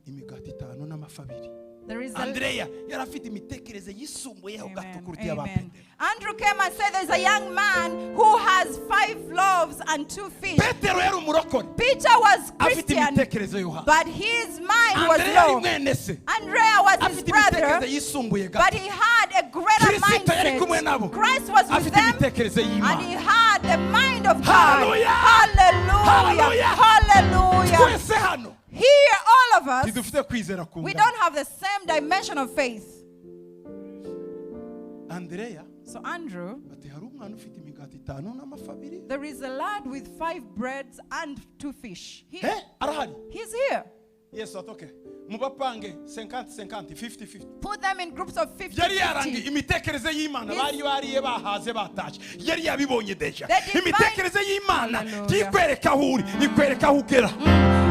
imigati itanu n'amafi abiri. There is a Andrea yari afite imitekerereze yisumbuyeho gato Amen. kuruta iy'aba Amen. Petero. Andrew came and said, there's a young man who has 5 loaves and 2 fish. Petero yari umurokore Peter was afite Christian, imitekerereze yo hasi. but his mind was Andrea yari low. mwene se Andrea was his afite brother, imitekerereze yisumbuye gato. but he had a greater Kristo yari kumwe mindset. nabo Christ was with afite them, imitekerereze and y'Imana. he had the mind of God. Hallelujah. Hallelujah. Hallelujah. Hallelujah. Twese hano Here, all of us, ntidufite kwizera we kungana. don't have the same dimension of faith. Andrea So Andrew, ati hari umwana ufite imigati itanu n'amafi abiri. there is a lad with 5 breads and 2 fish. Arahari. He's here. Yesu ati okay mubapange 50 50 50 50. Put them in groups of 50. Yari yarangiye 50. imitekerereze y'Imana bari bariye bahaze batashye yari yabibonye deja. Imitekerereze y'Imana ntikwereka aho uri, ikwereka aho ugera.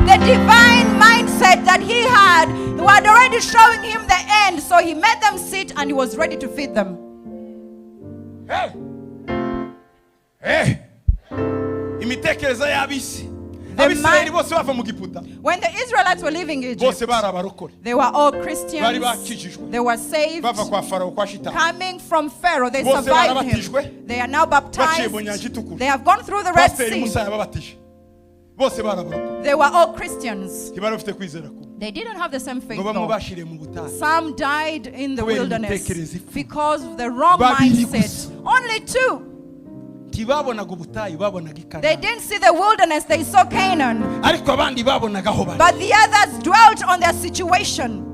The divine mindset that he had had already showing him the end, so he made them sit and he was ready to feed them. Hey! Hey! Imitekerereze y'ab'isi. Abisirayeli bose bava mu Giputa. When the Israelites were leaving Egypt, bose bari abarokore. they were all Christians. Bari bakijijwe. They were saved. Bava kwa Farao kwa Shitani. Coming from Pharaoh, they Bose survived him. barabatijwe. They are now Baciye mu baptized. nyanja itukura. They have gone through the Red Pasiteri Sea. Musa yababatije. Bose bari abarokore. They were all Christians. Ntibari bafite kwizera kumwe. They didn't have the same faith Ngo bamwe though. bashiriye mu butayu. Some died in the Kubera wilderness imitekerereze ipfuye. because of the wrong Babiri mindset. gusa. Only 2. Ntibabonaga ubutayu, babonaga i They Kanani. didn't see the wilderness, they saw Canaan. Ariko abandi babonaga aho bari. But the others dwelt on their situation.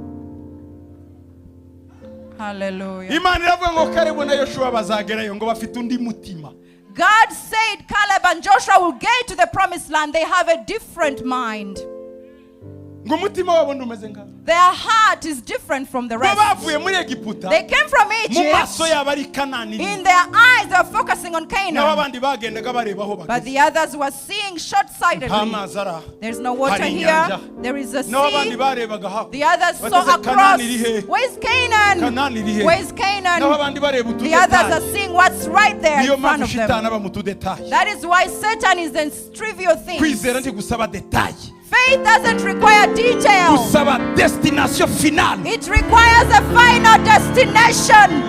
Hallelujah. Imana iravuga ngo Kalebu na Yoshua bazagerayo ngo bafite undi mutima. God said Caleb and Joshua will get to the promised land. They have a different mind. Ngo umutima wabo ntumeze nkawe. Their heart is different from the Bo rest. bavuye muri Egiputa, They came from mu maso Egypt. yabo ari Kanani. In their eyes, they were focusing on Naho Canaan. abandi bagendaga bareba aho But bageze. the others were seeing Nta short-sightedly. mazi ari aha. There's no water Hari here. inyanja. There is a Naho abandi sea. barebaga hakurya. The others saw Bateze across. Kanani iri hehe? Where's Canaan? Kanani iri hehe? Where's Canaan? Naho abandi bareba The others are utudetaye. seeing what's right there Niyo in front mpamvu of them. shitani aba mu tudetaye. That is why Satan is in trivial things. Kwizera ntigusaba detaye. Faith doesn't require detail. Gusaba destination finale. It requires a final destination.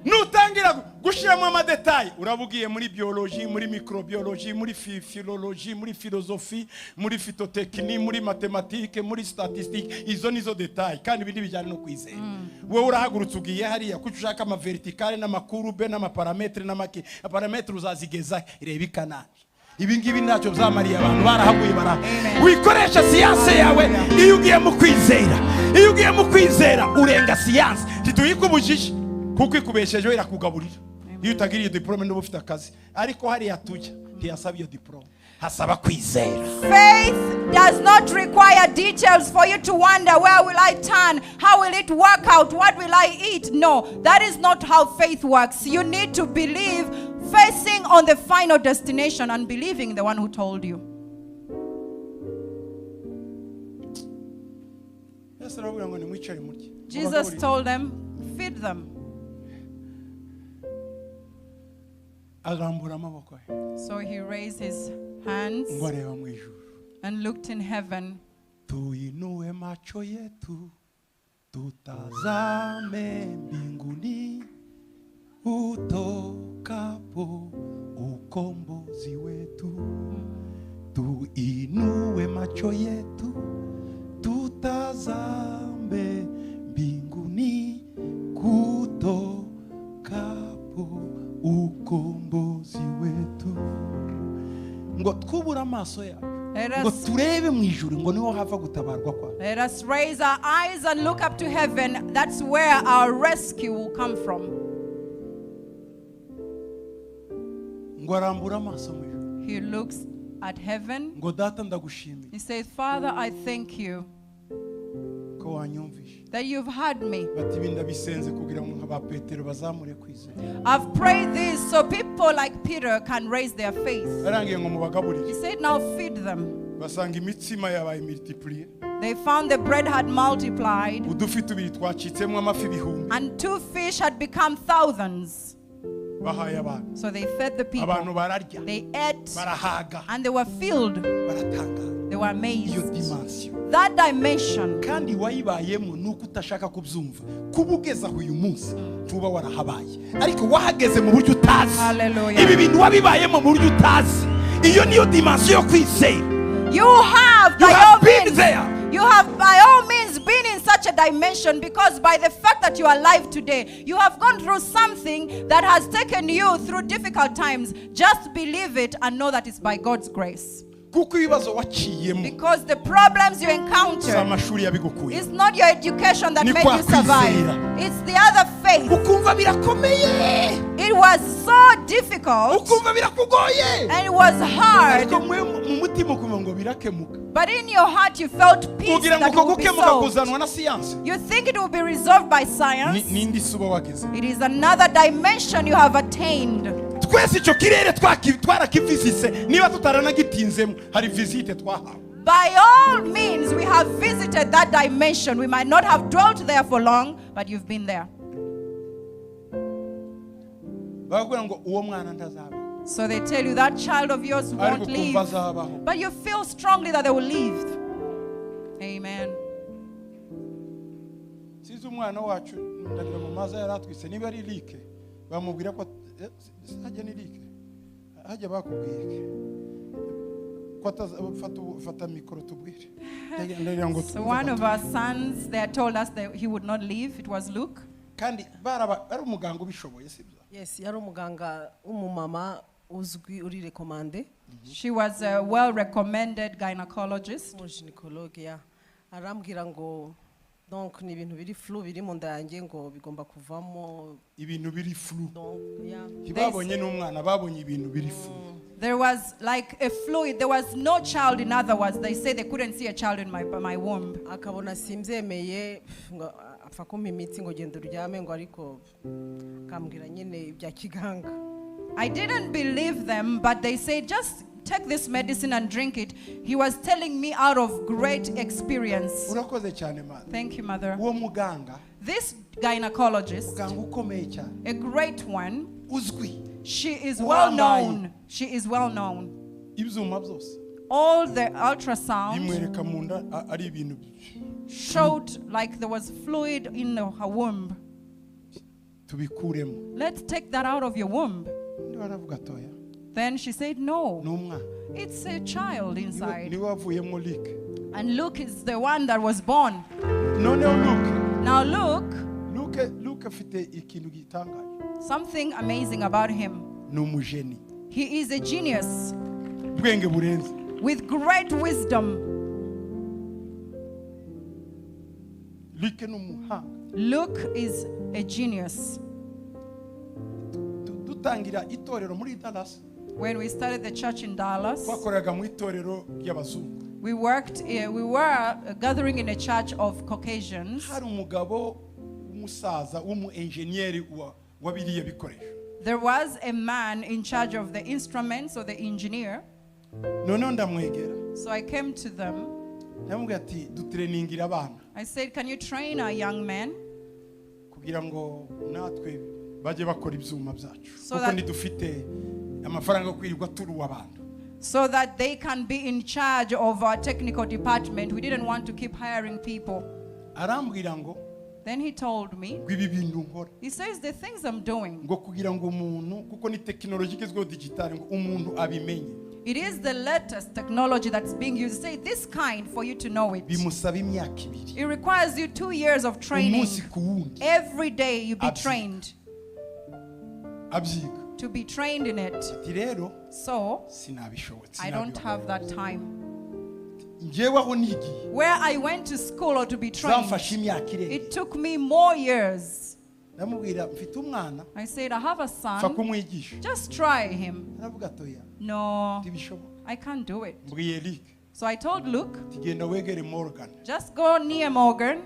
Nutangira gushiramo amadetaye uraba ugiye muri biologie, muri microbiologie, muri philologie, muri philosophie, muri phytotechnie, muri mathématique, muri statistique. Izo nizo detaye kandi ibindi bijyana no kwizera. Wowe urahagurutse ugiye hariya kuko ushaka ama verticale n'amakurube n'amaparametre n'amaki parametre uzazigeza reba i Kanani. Ibi ngibi ntacyo byamariye abantu barahaguye bara. Wikoresha siyanse yawe iyo ugiye mu kwizera. Iyo ugiye mu kwizera urenga siyanse. Ntituyikubujije kuko ikubeshejeho irakugaburira. Iyo utagira iyo diplome n'uba ufite akazi. Ariko hariya tujya ntiyasaba iyo diplome. Hasaba kwizera. Faith does not require details for you to wonder, where will I turn? How will it work out? What will I eat? No, that is not how faith works. You need to believe, facing on the final destination and believing the one who told you. Yesu arababwira ngo nimwicare murye. Jesus told them, feed them. Arambura amaboko ye. So he raised his hands Ngo areba mu ijuru. and looked in heaven. Tuinue macho yetu tutazame mbinguni utokapo ukombozi wetu. Tuinue macho yetu tutazame mbinguni kutokapo ukombozi wetu. Ngo twubure amaso yacu. Ngo turebe mu ijuru ngo niho hava gutabarwa kwacu. Let us raise our eyes and look up to heaven. That's where our rescue will come from. Ngo arambura amaso mu ijuru. He looks at heaven. Ngo data ndagushimiye. He says, Father, I thank you Ko wanyumvishe. that you've heard me. Bati ibi ndabisenze kugira ngo nka ba Petero bazamure kwizera. I've prayed this so people like Peter can raise their faith. Yarangiye ngo mubagaburire. He said, now feed them. Basanga imitsima yabaye multiplier. They found the bread had multiplied Udufi tubiri twacitsemo amafi ibihumbi. and 2 fish had become thousands. Bahaye abantu. So they fed the people. Abantu bararya. They ate Barahaga. And they were filled. Baratangara. They were Iyo amazed. Dimension. That dimension. Kandi wayibayemo nuko utashaka kubyumva kuba ugeze aho uyu munsi ntuba warahabaye ariko wahageze mu buryo utazi. Hallelujah. Ibi bintu wabibayemo mu buryo utazi iyo niyo dimension yo kwizera. You have You by have all been means, there. You have by all means been in such a dimension, because by the fact that you are alive today, you have gone through something that has taken you through difficult times. Just believe it and know that it's by God's grace. Kuko ibibazo waciyemo Because the problems you si encounter amashuri yabigukuye. is not your education that Ni made kwa you survive. kwizera. It's the other faith. Ukumva birakomeye. It was so difficult Ukumva birakugoye. And it was hard. Ariko mwe mu mutima ukumva ngo birakemuka. But in your heart you felt peace Kugira ngo that it uko will be gukemuka solved. kuzanwa na siyansi. You think it will be resolved by science? N'indi suba wageze. It is another dimension you have attained. Twese icyo kirere twarakivisise niba tutaranagitinzemo hari visite twahawe. By all means, we have visited that dimension. We might not have dwelt there for long, but you've been there. Bakakubwira ngo uwo mwana ntazabaho. So they tell you that child of yours Ariko won't ukumva leave. azabaho. But you feel strongly that they will leave. Amen. Sinzi umwana wacu ndagira mu mazi yaratwise niba ari like bamubwira ko hajya ni like hajya bakubwiye iki? Ko fata mikoro tubwire. Ndagira ngo So twumve one of gato. our sons, they told us that he would not leave. It was Luke. Kandi baraba ari umuganga ubishoboye sibyo? Yes, yari umuganga w'umumama uzwi uri recommandé. She was a well-recommended gynecologist. Umugynécologue ya arambwira ngo donc ni ibintu biri flu biri mu nda yanjye ngo bigomba kuvamo. Ibintu biri flu. Donc ya Ntibabonye n'umwana babonye ibintu biri flu. There was like a fluid. There was no child, in other words. They say they couldn't see a child in my womb. Akabona simbyemeye ngo apfa kumpa imiti ngo genda uryame ngo ariko akambwira nyine ibya kiganga. I didn't believe them, but they say just take this medicine and drink it. He was telling me out of great experience. Urakoze cyane mother. Thank you, mother. Uwo muganga, This gynecologist, muganga ukomeye cyane, a great one, uzwi, she is well Uhambaye. Known. She is well known. Ibyuma byose All the ultrasound bimwereka mu nda ari ibintu showed like there was fluid in her womb. Tubikuremo. Let's take that out of your womb. Undi baravuga toya. Then she said, no, Ni umwana. It's a child inside. Niwe wavuyemo Luke. And Luke is the one that was born. Noneho Luke, Now Luke, Luke afite ikintu gitangaje. Something amazing about him. Ni umugeni. He is a genius Ubwenge burenze. With great wisdom. Luke ni umuhanga. Luke is a genius. Dutangira itorero muri Dallas. When we started the church in Dallas, twakoraga mu itorero ry'abazungu. we were gathering in a church of Caucasians. Hari umugabo w'umusaza w'umu engineer wa biriya bikoresho. There was a man in charge of the instruments, or the engineer. Noneho ndamwegera. So I came to them. Ndamubwira ati dutrainingira abana. I said, can you train our young men? Kugira ngo natwe bajye bakora ibyuma byacu. So Kuko that ntidufite amafaranga yo kwirirwa turuwa abantu. So that they can be in charge of our technical department. We didn't want to keep hiring people. Arambwira ngo Then he told me, ngo ibi bintu nkora. He says, the things I'm doing. Ngo kugira ngo umuntu, kuko ni technology igezweho digital, ngo umuntu abimenye. It is the latest technology that's being used. Say this kind for you to know it. Bimusaba imyaka ibiri. It requires you 2 years of training. Umunsi ku wundi. Every day you be Abyiga. Trained. Abyiga. To be trained in it. Ati rero, So, sinabishobotse, I don't sinabibona. have that time. Njyewe aho nigiye. Where I went to school or to be trained, Zamfashe imyaka irenga. it took me more years. Ndamubwira mfite umwana. I said, I have a Pfa son. kumwigisha. Just try him. Aravuga atoya. No, Ntibishoboka. I can't do it. Mbwiye Eric. So I told Luke, Ati genda wegere Morgan. just go near Morgan.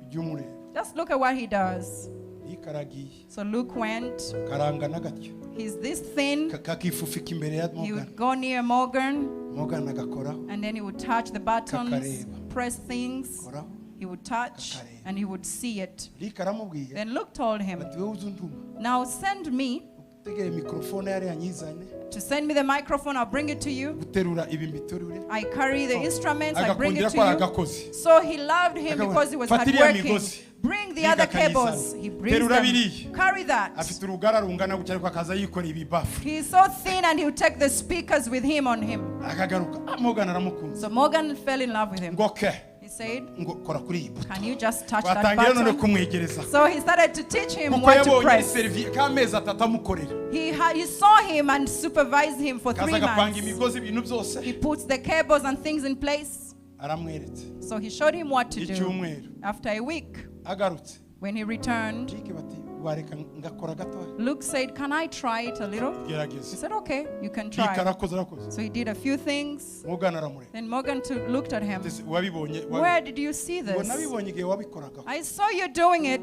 Ujye umureba. Just look at what he does. Yikaragiye. So Luke went. Karangana gatyo. He's this thin. Kakifufika imbere ya He Morgan. would go near Morgan. Morgan agakoraho. And then he would touch the buttons, Kakareba. press things. Koraho. He would touch Kakareba. and he would see it. Luke aramubwiye. Then Luke told him, Ati wowe uze untuma. now send me. Tegere mikorofone yariya nyizane. To send me the microphone, I'll bring it to you. Guterura ibi mbiturure. I carry the instruments, I bring Agakundira it ko ari to you. agakozi. So he loved him Akabona, because he was "Fata iriya hardworking. migozi." Bring the Yiga other akayizana. cables. He brings Terura them. biriya. Carry that. Afite urugara rungana gutya ariko akaza yikoreye ibibafu. He's so thin and he would take the speakers with him on him. Akagaruka. Ah, Morgan aramukunze. So Morgan fell in love with him. Ngo okay. He said, Ngo kora kuri iyi buto. can you just touch that Batangira none button? kumwegereza. So he started to teach him Kuko what to yabonye ari press. serivi k'amezi atatu amukorera. He saw him and supervised him for Kaza 3 agapanga months. imigozi ibintu byose. He puts the cables and things in place. Aramweretse. So he showed him what to do. Icyumweru. After a week, Agarutse. when he returned, Jake bati wareka ngakora gatoya. Luke said, can I try it a little? He Gerageza. said, okay, you can Jake try. arakoze arakoze. So he did a few things. Morgan aramureba. Then Morgan looked at him. Ati, wabibonye Where did you see ngo this? nabibonye igihe wabikoragaho. I saw you doing it.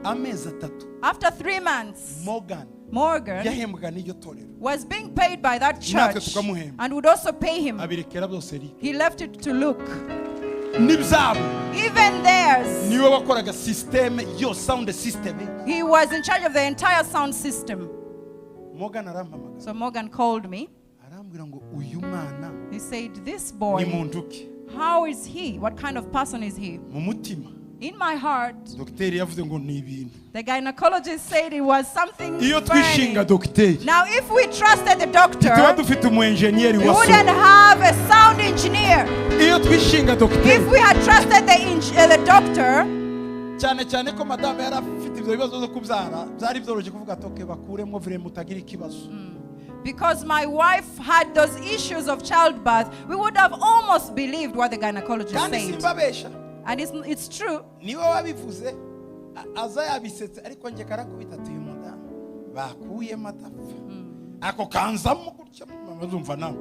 Amezi atatu. After 3 months, Morgan Morgan yahembwaga n'iryo torero. was being paid by that Natwe church tukamuhemba. and would also pay him. Abirekera byose Eric. He left it to Luke. N'ibyabo. Even theirs. Niwe wakoraga system yo sound system. He was in charge of the entire sound system. Morgan arampamagara. So Morgan called me. Arambwira ngo uyu mwana He said, this ni boy, muntu ki? how is he? What kind of person is he? Mu mutima. In my heart, Dogiteri yavuze ngo ni ibintu. the gynecologist said it was something Iyo twishinga burning. dogiteri. Now, if we trusted the doctor, Tuba dufite umu engineer we wa wouldn't so. have a sound engineer. Iyo twishinga If dogiteri. we had trusted the doctor, Cyane cyane ko madame yari afite ibyo bibazo byo kubyara, byari byoroshye kuvuga ati okay bakuremo vrema utagira ikibazo. because my wife had those issues of childbirth, we would have almost believed what the gynecologist Kandi said. simbabesha. And it's true. Niwe wabivuze aza yabisetse ariko njye karakubita ati uyu mudamu bakuyemo adapfa. Ako kanzamo gutya mama zumva nawe.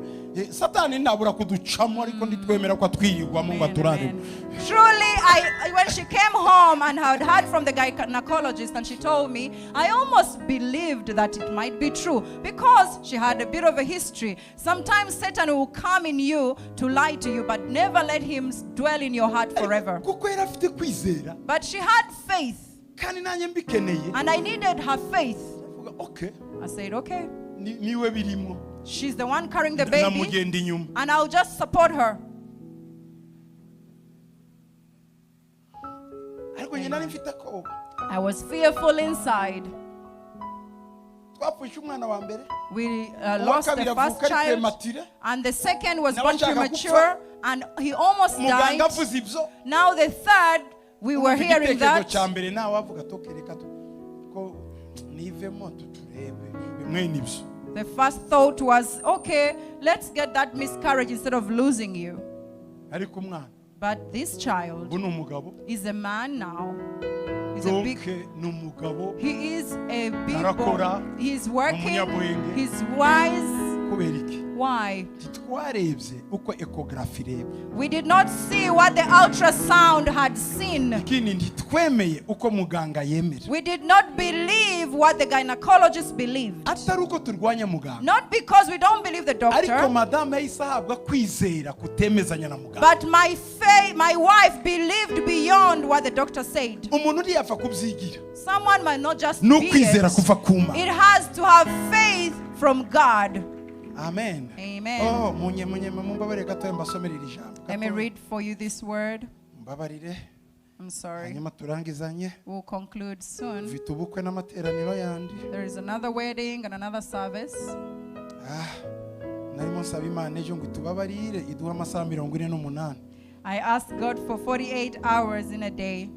Satani ntabura kuducamo ariko nditwemera ko atwirirwamo ngo aturaremo. Truly, when she came home and had heard from the gynecologist and she told me, I almost believed that it might be true because she had a bit of a history. Sometimes Satan will come in you to lie to you, but never let him dwell in your heart forever. Kuko yari afite kwizera But she had faith, kandi nanjye mbikeneye. and I needed her faith. Ndavuga, okay I said, okay, niwe birimo. she's the one carrying the baby, Namugenda inyuma. and I'll just support her. Ariko njye nari mfite akoba. I was fearful inside. Twapfushe umwana wa mbere. We Uwa lost the kabiri first avuka ari child, premature. and the second was Nawe born ashaka premature, and he almost Muganga died. avuze ibyo. Now the third, we were hearing Igitekerezo that. cya mbere nawe avuga ati okay reka ko nivemo tuturebe bimwe n'ibyo. The first thought was, okay, let's get that miscarriage instead of losing you. Ariko umwana But this child ubu ni umugabo. is a man now. He's a big. Donc ni umugabo. He is a big Arakora, boy. He's working. umunyabwenge. He's wise. Kubera iki? Why? Titwarebye uko ecography ireba. We did not see what the ultrasound had seen. Ikindi ntitwemeye uko muganga yemera. We did not believe what the gynecologist believed. Atari uko turwanya muganga. Not because we don't believe the Ariko doctor, madame yahise ahabwa kwizera kutemezanya na muganga. but my wife believed beyond what the doctor said. Umuntu ntiyapfa kubyigira. Someone might not just Ni be ukwizera it. kuva ku Mana. It has to have faith from God. Amen. Amen. Oh, munye mumbabarire gatoya mbasomere iri jambo. Let me Gatoya. read for you this word. Mumbabarire. I'm sorry. Hanyuma turangizanye. We'll conclude soon. Mfite ubukwe n'amateraniro yandi. There is another wedding and another service. Narimo nsaba Imana ejo ngo itubabarire iduhe amasaha 48. I asked God for 48 hours in a day,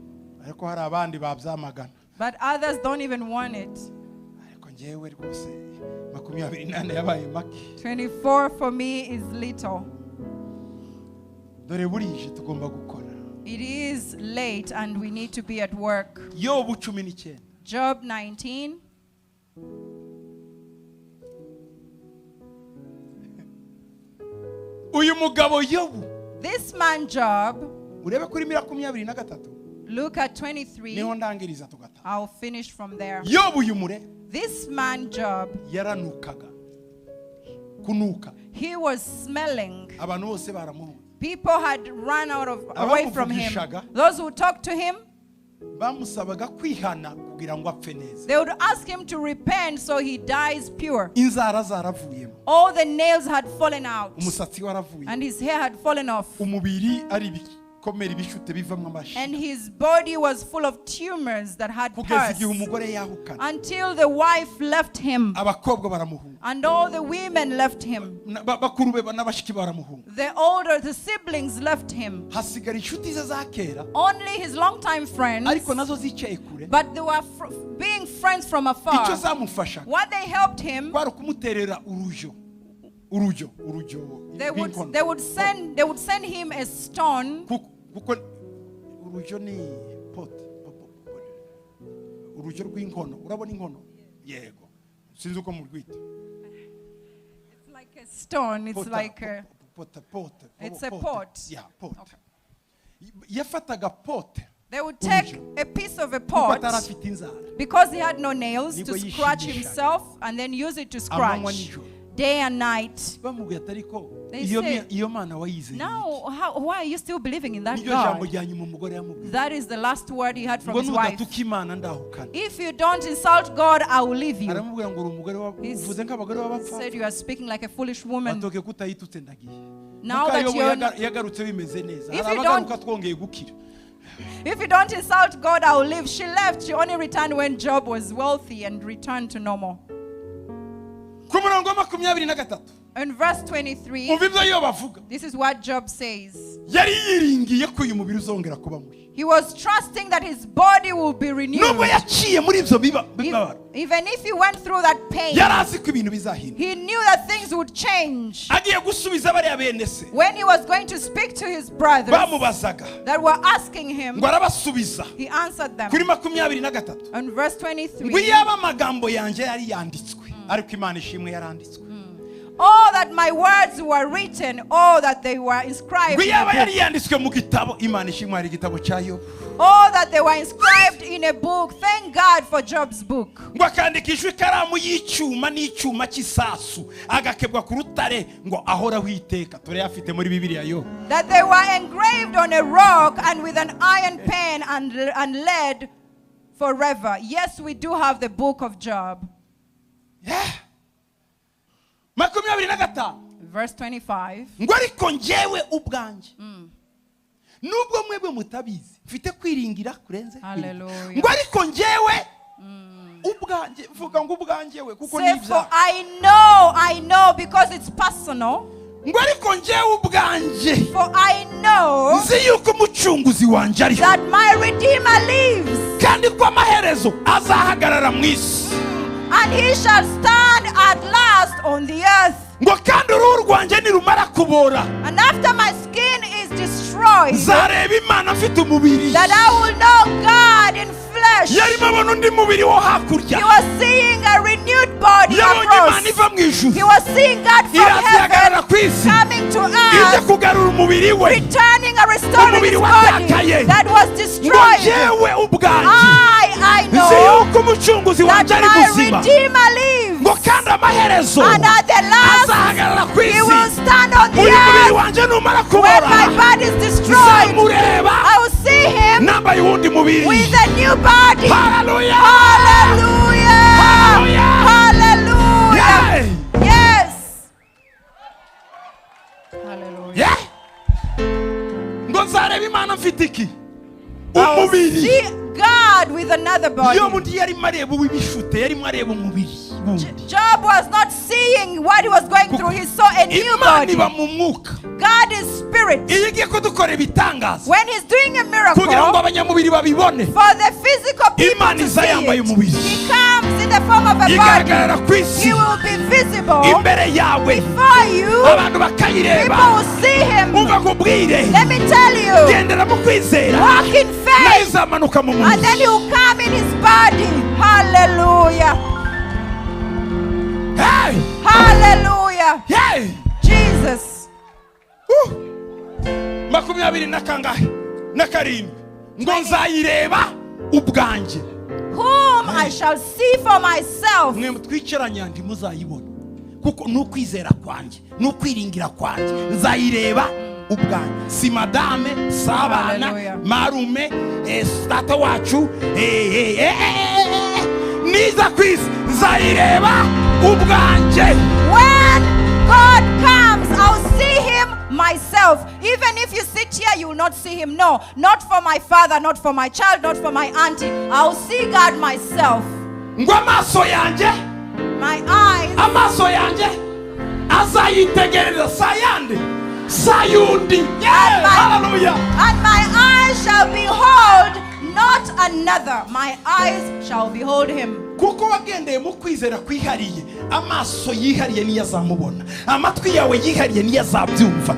Ariko hari abandi babyamagana. but others don't even want it. Ariko njyewe rwose 24 yabaye make. 24 for me is little. Dore burije tugomba gukora. It is late and we need to be at work. Yobu 19. Job 19. Uyu mugabo Yobu This man Job, urebe kuri 23 look at 23. niho ndangiriza tugataha. I'll finish from there. Yobu uyu mure This man Job, yaranukaga. Kunuka. he was smelling. Abantu bose baramuhunze. People had run away from him. Abamuvugishaga. Those who talked to him, Bamusabaga kwihana kugira ngo apfe neza. They would ask him to repent so he dies pure. Inzara zaravuyemo. All the nails had fallen out Umusatsi waravuye. And his hair had fallen off. Umubiri ari ibikomere ibishute bivamo amashi. And his body was full of tumors that had Kugeza pus igihe umugore yahukana. Until the wife left him Abakobwa baramuhunga. And all the women left him. Na- ba- bakuru be n'abashiki baramuhunga. The older, the siblings left him. Hasigara inshuti ze za kera Only his longtime friends, ariko nazo zicaye kure. But they were being friends from Icyo afar. zamufashaga What they helped him, kwari ukumuterera urujyo urujyo urujyo they would, rw'inkono. they would send him a stone. Kuko kuko urujyo ni pot urujyo rw'inkono urabona inkono yego sinzi uko murwita. It's like a stone. It's Pota, like a, pota pota. It's a pot. Yeah, pot. Yafataga pot They would take a piece of a kuko pot atari afite inzara because he had no nails to Nibwo scratch yishimishaga. Himself and then use it to Amanywa scratch nijoro. Day and night. Bamubwiye ati ariko They iyo say, iyo mana wayizeye Now, why are you still believing in that niryo jambo God? rya nyuma umugore yamubwiye That is the last word he had from ngo his wife. nudatuka Imana ndahukana. If you don't insult God, I will leave you. Aramubwira ngo uri umugore wa- uvuze nk'abagore b'abapfapfa. Said you are speaking like a foolish woman. Batoke kutayitutse ndagiye. Now Muka that Yobu you're yagarutse bimeze neza If hari you don't- abagaruka twongeye gukira. If you don't insult God, I will leave. She left. She only returned when Job was wealthy and returned to normal. Ku murongo wa makumyabiri na gatatu. In verse 23, Umva ibyo yo bavuga. This is what Job says. Yari yiringiye ko uyu mubiri uzongera kuba mushya. He was trusting that his body will be renewed. Nubwo yaciye muri ibyo bibabaro Even if he went through that pain, yari azi ko ibintu bizahinduka. He knew that things would change. Agiye gusubiza bariya bene se When he was going to speak to his brothers bamubazaga that were asking him, ngo arabasubiza he answered them. kuri makumyabiri na gatatu On verse ngo 23, iyaba amagambo yanjye yari yanditswe ariko Imana ishimwe yaranditswe. Oh, that my words were written, oh, that they were inscribed Ngo in a iyaba book. yari yanditswe mu gitabo Imana ishimwe hari igitabo cya Yobu. Oh, that they were inscribed in a book. Thank God for Job's book. Ngo akandikishwa ikaramu y'icyuma n'icyuma cy'isasu agakebwa ku rutare ngo ahoraho iteka turayafite muri Bibiliya yo. That they were engraved on a rock and with an iron pen and lead forever. Yes, we do have the book of Job. Yeah. Makumyabiri na gatanu. Verse 25. Ngo ariko njyewe ubwanjye nubwo mwebwe mutabizi mfite kwiringira kurenze kwiringira. Hallelujah. Ngo ariko njyewe ubwanjye vuga ngo ubwanjye we kuko ni Say, for ibyaha. I know, because it's personal. Ngo ariko njyewe ubwanjye For I know nzi yuko umucunguzi wanjye ariho that my Redeemer lives, kandi ko amaherezo azahagarara mu isi and he shall stand at last on the earth. Ngo kandi uruhu rwanjye nirumara kubora And after my skin is destroyed, nzareba Imana mfite umubiri. That I will know God in flesh. Yarimo abona undi mubiri wo hakurya. He was seeing a renewed body Yabonye Imana across. iva mu ijuru He was seeing God from iraza ihagarara heaven ku isi coming to ije earth, kugarura umubiri we returning and restoring Umubiri his body watakaye. that was Ngo destroyed. njyewe ubwanjye I nzi know yuko umucunguzi that wanjye ari my muzima Redeemer lives. ngo kandi amaherezo And at the last, azahagarara ku he isi will stand on the uyu mubiri earth wanjye numara when kubora my body is destroyed. nzamureba I will see him nambaye uwundi mubiri. With a new body. Haleluya. Hallelujah. Hallelujah. Hallelujah. Yeah. Yes. Hallelujah. Yeah. Ngo nzareba Imana mfite iki I will umubiri. see God with another body. Yobu ntiyarimo areba uw'ibishute yarimo areba umubiri wundi. Job was not seeing what he was going through. He saw a new Imana body. iba mu mwuka. God is spirit. Iyo igiye kudukorera ibitangaza When he's doing a kugira ngo miracle, abanyamubiri babibone for the physical people Imana to iza see yambaye it, umubiri. He comes in the form of a body. Igaragarara ku isi He will be visible imbere yawe before you. abantu bakayireba. People will see him. Umva nkubwire Let me tell you, gendera mu kwizera walk in nayo faith, izamanuka mu and mubiri. then he will come in his body. Hallelujah. Hey! Hallelujah. Hey! Jesus. Makumyabiri na kangahe na karindwi ngo nzayireba ubwanjye Whom I shall see for myself. Mwe twicaranye ntimuzayibona kuko ni ukwizera kwanjye ni ukwiringira kwanjye nzayireba Ubwanjye si madame, si abana, Hallelujah. marume, data wacu, niza ku isi nzayireba ubwanjye. When God comes, I'll see him myself. Even if you sit here, you will not see him. No, not for my father, not for my child, not for my auntie. I'll see God myself. Ngo amaso yanjye, My eyes, amaso yanjye azayitegereza, si ayandi, si ay'undi. Yeah, hallelujah. And my eyes shall behold not another. My eyes shall behold him. Kuko wagendeye mu kwizera kwihariye, amaso yihariye niyo azamubona, amatwi yawe yihariye niyo azabyumva.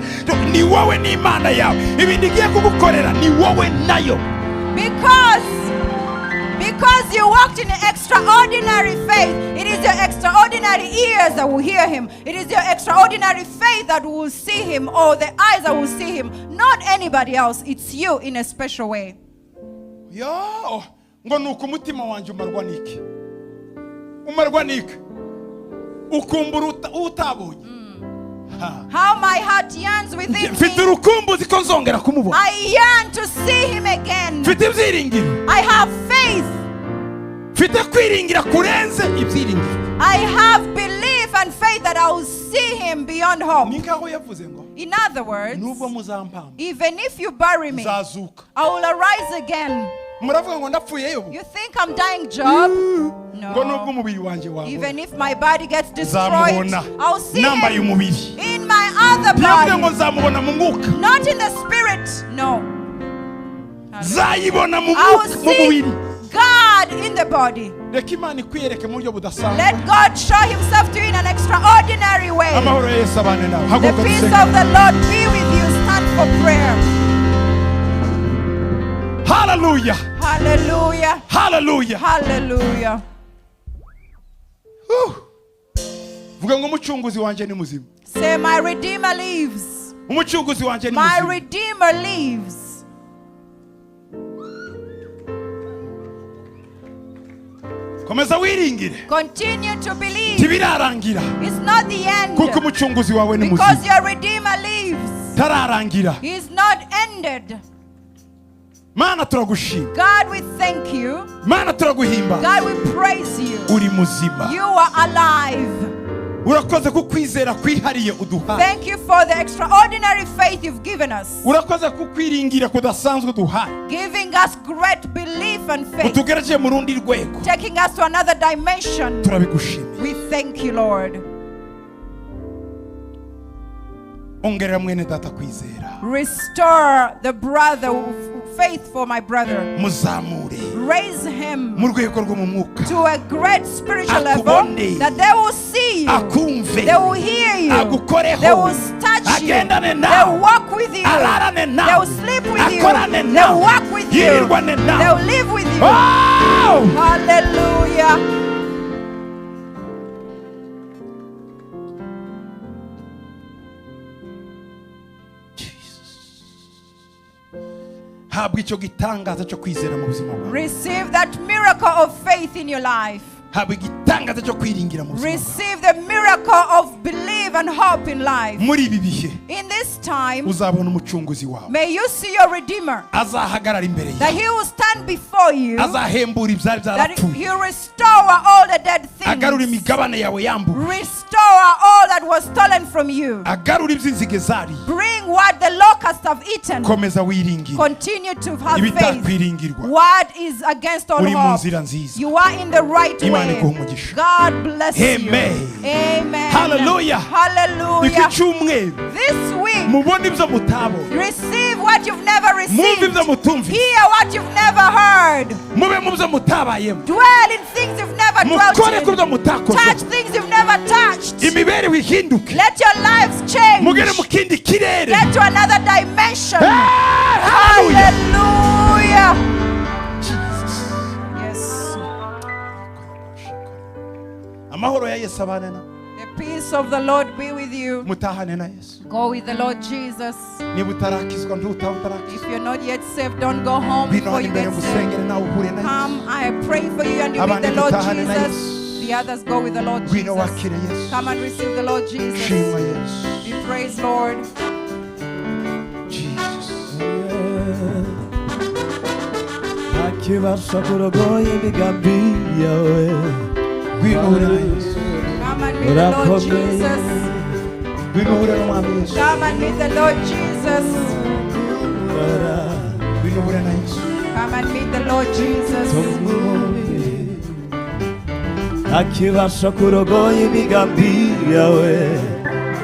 Ni wowe n'Imana yawe, ibintu igiye kugukorera ni wowe nayo. Because you walked in extraordinary faith, it is your extraordinary ears that will hear him. It is your extraordinary faith that will see him, or the eyes that will see him. Not anybody else. It's you in a special way. Yo, ngo nuko umutima wanjye umarwa niki? Umarwa niki? Ukumbura utabonye. How my heart yearns within Mfite me. urukumbuzi ko nzongera kumubona. I yearn to see him again. Mfite ibyiringiro. I have faith. Mfite kwiringira kurenze ibyiringiro. I have belief and faith that I will see him beyond hope. Ni nkaho yavuze ngo, In other words, nubwo muzampamba, even if you bury me, nzazuka. I will arise again. Muravuga ngo ndapfuye Yobu. You think I'm dying, Job? Ngo nubwo No. umubiri wanjye wabora, Even if my body gets destroyed, nzamubona I'll see nambaye him umubiri. in my other Ntiyavuze ngo body. nzamubona mu mwuka. Not in the spirit. No. Nzayibona mu I will mwuka, mu see mubiri. God in the body. Reka Imana ikwiyereke mu buryo budasanzwe. Let God show himself to you in an extraordinary way. Amahoro ya Yesu abane nawe. The Haguruka peace dusenge. of the Lord be with you. Stand for prayer. Hallelujah. Hallelujah. Hallelujah. Hallelujah. Vuga ngo umucunguzi wanjye ni muzima. Say, my Redeemer lives. Umucunguzi wanjye ni My muzima. Redeemer lives. Komeza wiringire. Continue to believe. Ntibirarangira. It's not the end. Kuko umucunguzi wawe ni Because muzima. your Redeemer lives. Tararangira. He's not ended. Mana turagushima. God, we thank you. Mana turaguhimba. God, we praise you. Uri muzima. You are alive. Urakoze kukwizera kwihariye uduhaye. Thank you for the extraordinary faith you've given us. Urakoze kukwiringira kudasanzwe uduhaye. Giving us great belief and faith. Utugereje mu rundi rwego. Taking us to another dimension. Turabigushimiye. We thank you, Lord. Ongerera mwene data kwizera. Restore the brother, faith for my brother. Muzamure. Raise him Mu rwego rwo mu mwuka. to a great spiritual level Akubone. that they will see you. Akumve. They will hear you. Agukoreho. They will touch you. Agendane They nawe. will walk with you. Ararane nawe. They will sleep with you. Akorane They nawe. will walk with you. Yirirwane nawe. They will live with you. Oh! Hallelujah. Habwa icyo gitangaza cyo kwizera mu buzima bwawe. Receive that miracle of faith in your life. Habwa igitangaza cyo kwiringira mu buzima bwawe. Receive the miracle of belief and hope in life. Muri ibi bihe In this time, uzabona umucunguzi wawe. may you see your Redeemer. Azahagarara imbere That yawe. he will stand before you. Azahembura ibyari That byarapfuye. he will restore all the dead Agarura things. imigabane yawe yambuwe. Restore all that was stolen from you. Agarura iby'inzige zariye. Bring what the locusts have eaten. Komeza wiringire. Continue to have faith. Ibitakwiringirwa. What is against all Uri mu hope? nzira nziza. You are in the right Imana way. iguhe umugisha. God bless you. Amen. Amen. Hallelujah. Hallelujah. Iki cyumweru This week, mubone ibyo mutabonye. receive what you've never Mwumve received. ibyo mutumvise. Hear what you've never heard. Mube mu byo mutabayemo. Dwell in things you've never dwelt Mukore ku byo in. mutakoze. Touch things you've never touched. Imibereho ihinduke. Let your lives change. Mugere mu kindi kirere. Get to another dimension. Hey, hallelujah. Hallelujah. Yes. Amahoro ya Yesu abane nawe. The peace of the Lord be with you. Mutahane na Yesu. Go with the Lord Jesus. Niba utarakizwa ntutaha utarakizwa. If you're not yet saved, don't go home Ngwino before hano you imbere get saved. musengere nawe uhure na Yesu. Come, I pray for you and you meet Abandi the Lord dutahane na Jesus. Yesu. The others go with the Lord Ngwino Jesus. wakire Yesu. Come and receive the Lord Jesus. Shimwa Yesu. Be praised, Lord. Ntakibasha kurogoya imigambi yawe. Ngwino uhure na Yesu. Come and meet the Lord Jesus. Ngwino uhure n'Umwami Yesu. Come and meet the Lord Jesus. Ngwino uhure na Yesu. Come and meet the Lord Jesus. Ntakibasha kurogoya imigambi yawe.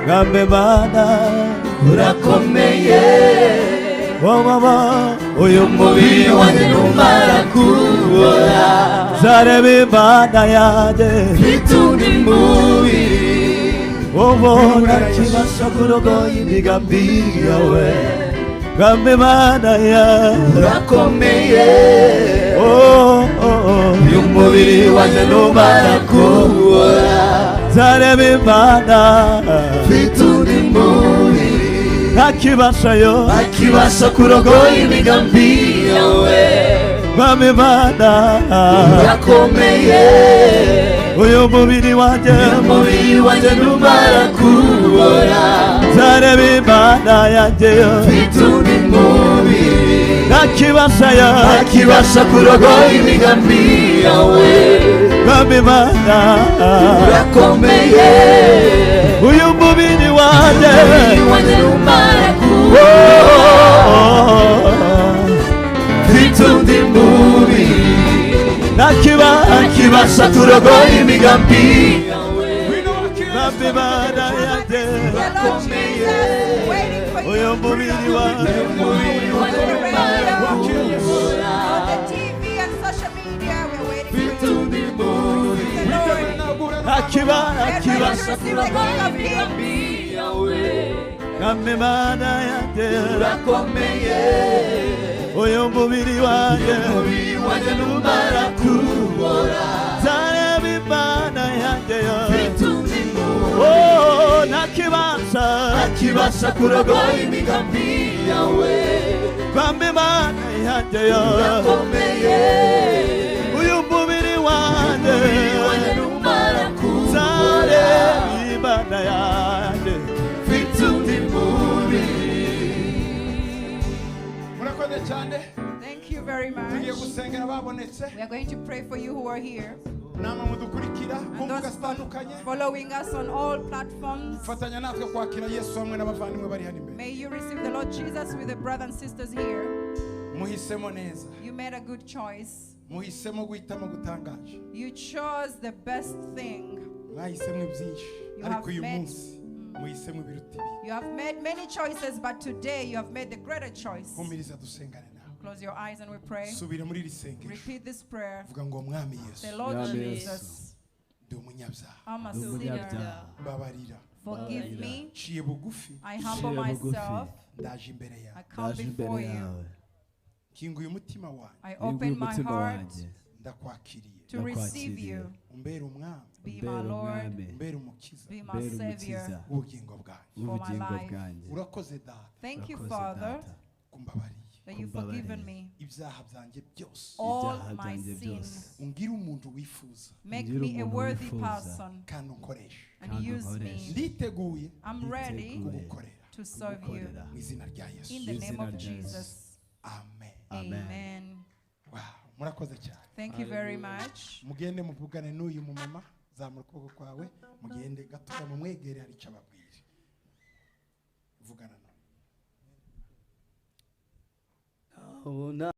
Ngambe Mana urakomeye. Mama, uyu mubiri wanjye numara kubora nzareba Imana yanjye mfite undi mubiri. Ubona ntakibasha kurogoya imigambi yawe. Ngambe Mana yanjye urakomeye. Uyu mubiri wanjye numara kubora nzareba Imana mfite undi mubiri. Ntakibasha yo, ntakibasha kurogoya imigambi yawe. Mwami Mana urakomeye. Uyu mubiri wanjye, umubiri wanjye numara kubora nzareba Imana yanjye mfite undi mubiri. Ntakibasha yo, ntakibasha kurogoya imigambi yawe. Mwami Mana urakomeye. Uyu mubiri wanjye numara kubora mfite undi mubiri. Ntakibasha kurogoya imigambi yawe. Mwami Mana yanjye urakomeye. Uyu mubiri wanjye, On the TV and social media, we're waiting for you. The Lord. Ntakibasha kurogoya imigambi yawe. Mwami Mana yanjye urakomeye. Uyu mubiri wanjye, umubiri wanjye numara kubora nzareba Imana yanjye mfite undi mubiri. Ntakibasha, ntakibasha kurogoya imigambi yawe. Mwami Mana yanjye urakomeye. Uyu mubiri wanjye numara kubora nzareba Imana yanjye mfite undi mubiri. Murakoze cyane. Thank you very much. Tugiye gusengera ababonetse. We are going to pray for you who are here. Namwe mudukurikira ku And mbuga those zitandukanye. following us on all platforms. Fatanya natwe kwakira Yesu hamwe n'abavandimwe bari hano imbere. May you receive the Lord Jesus with the brothers and sisters here. Muhisemo neza. You made a good choice. Muhisemo guhitamo gutangaje. You chose the best thing. Mwahisemo byinshi You ariko have uyu made- munsi muhisemo ibiruta ibi. You have made many choices, but today you have made the greater choice. Humiriza dusengane nawe. Close your eyes and we pray. Subira muri iri sengesho. Repeat this prayer. Vuga ngo Mwami Yesu, Say, Lord Mwami Jesus, ndi umunyabyaha. I'm a sinner. Mbabarira. Forgive me. Nciye bugufi I humble Nciye bugufi. myself. ndaje imbere I yawe. come Ndaje imbere before you. yawe. Kinguye umutima wanjye I Nkinguye open my umutima heart wanjye. ndakwakiriye. to receive Ndakwakiriye. you. Umbere umwami, Be my Umbere Lord. umwami. umbere umukiza Be my Umbere Savior. umukiza w'ubugingo bwanjye. For my w'ubugingo life. bwanjye. Urakoze Data Thank you, Urakoze, Father, Data, kumbabariye that you've Kumbabarira. forgiven me ibyaha byanjye byose. all Ibyaha my byanjye sin. byose. Ungire umuntu wifuza Make Ungire me a umuntu worthy wifuza. person kandi unkoreshe. and Kandi use me. unkoreshe. Nditeguye I'm ready Nditeguye. kugukorera to serve you. Kugukorera. mu izina rya Yesu. In the name Izina of rya Yesu. Jesus. Amen. Amen. Amen. Wow, murakoze cyane. Thank you very much. Mugende muvugane n'uyu mumama, zamura ukuboko kwawe, mugende gatoya mumwegere hari icyo ababwira. Vugana nawe. Abona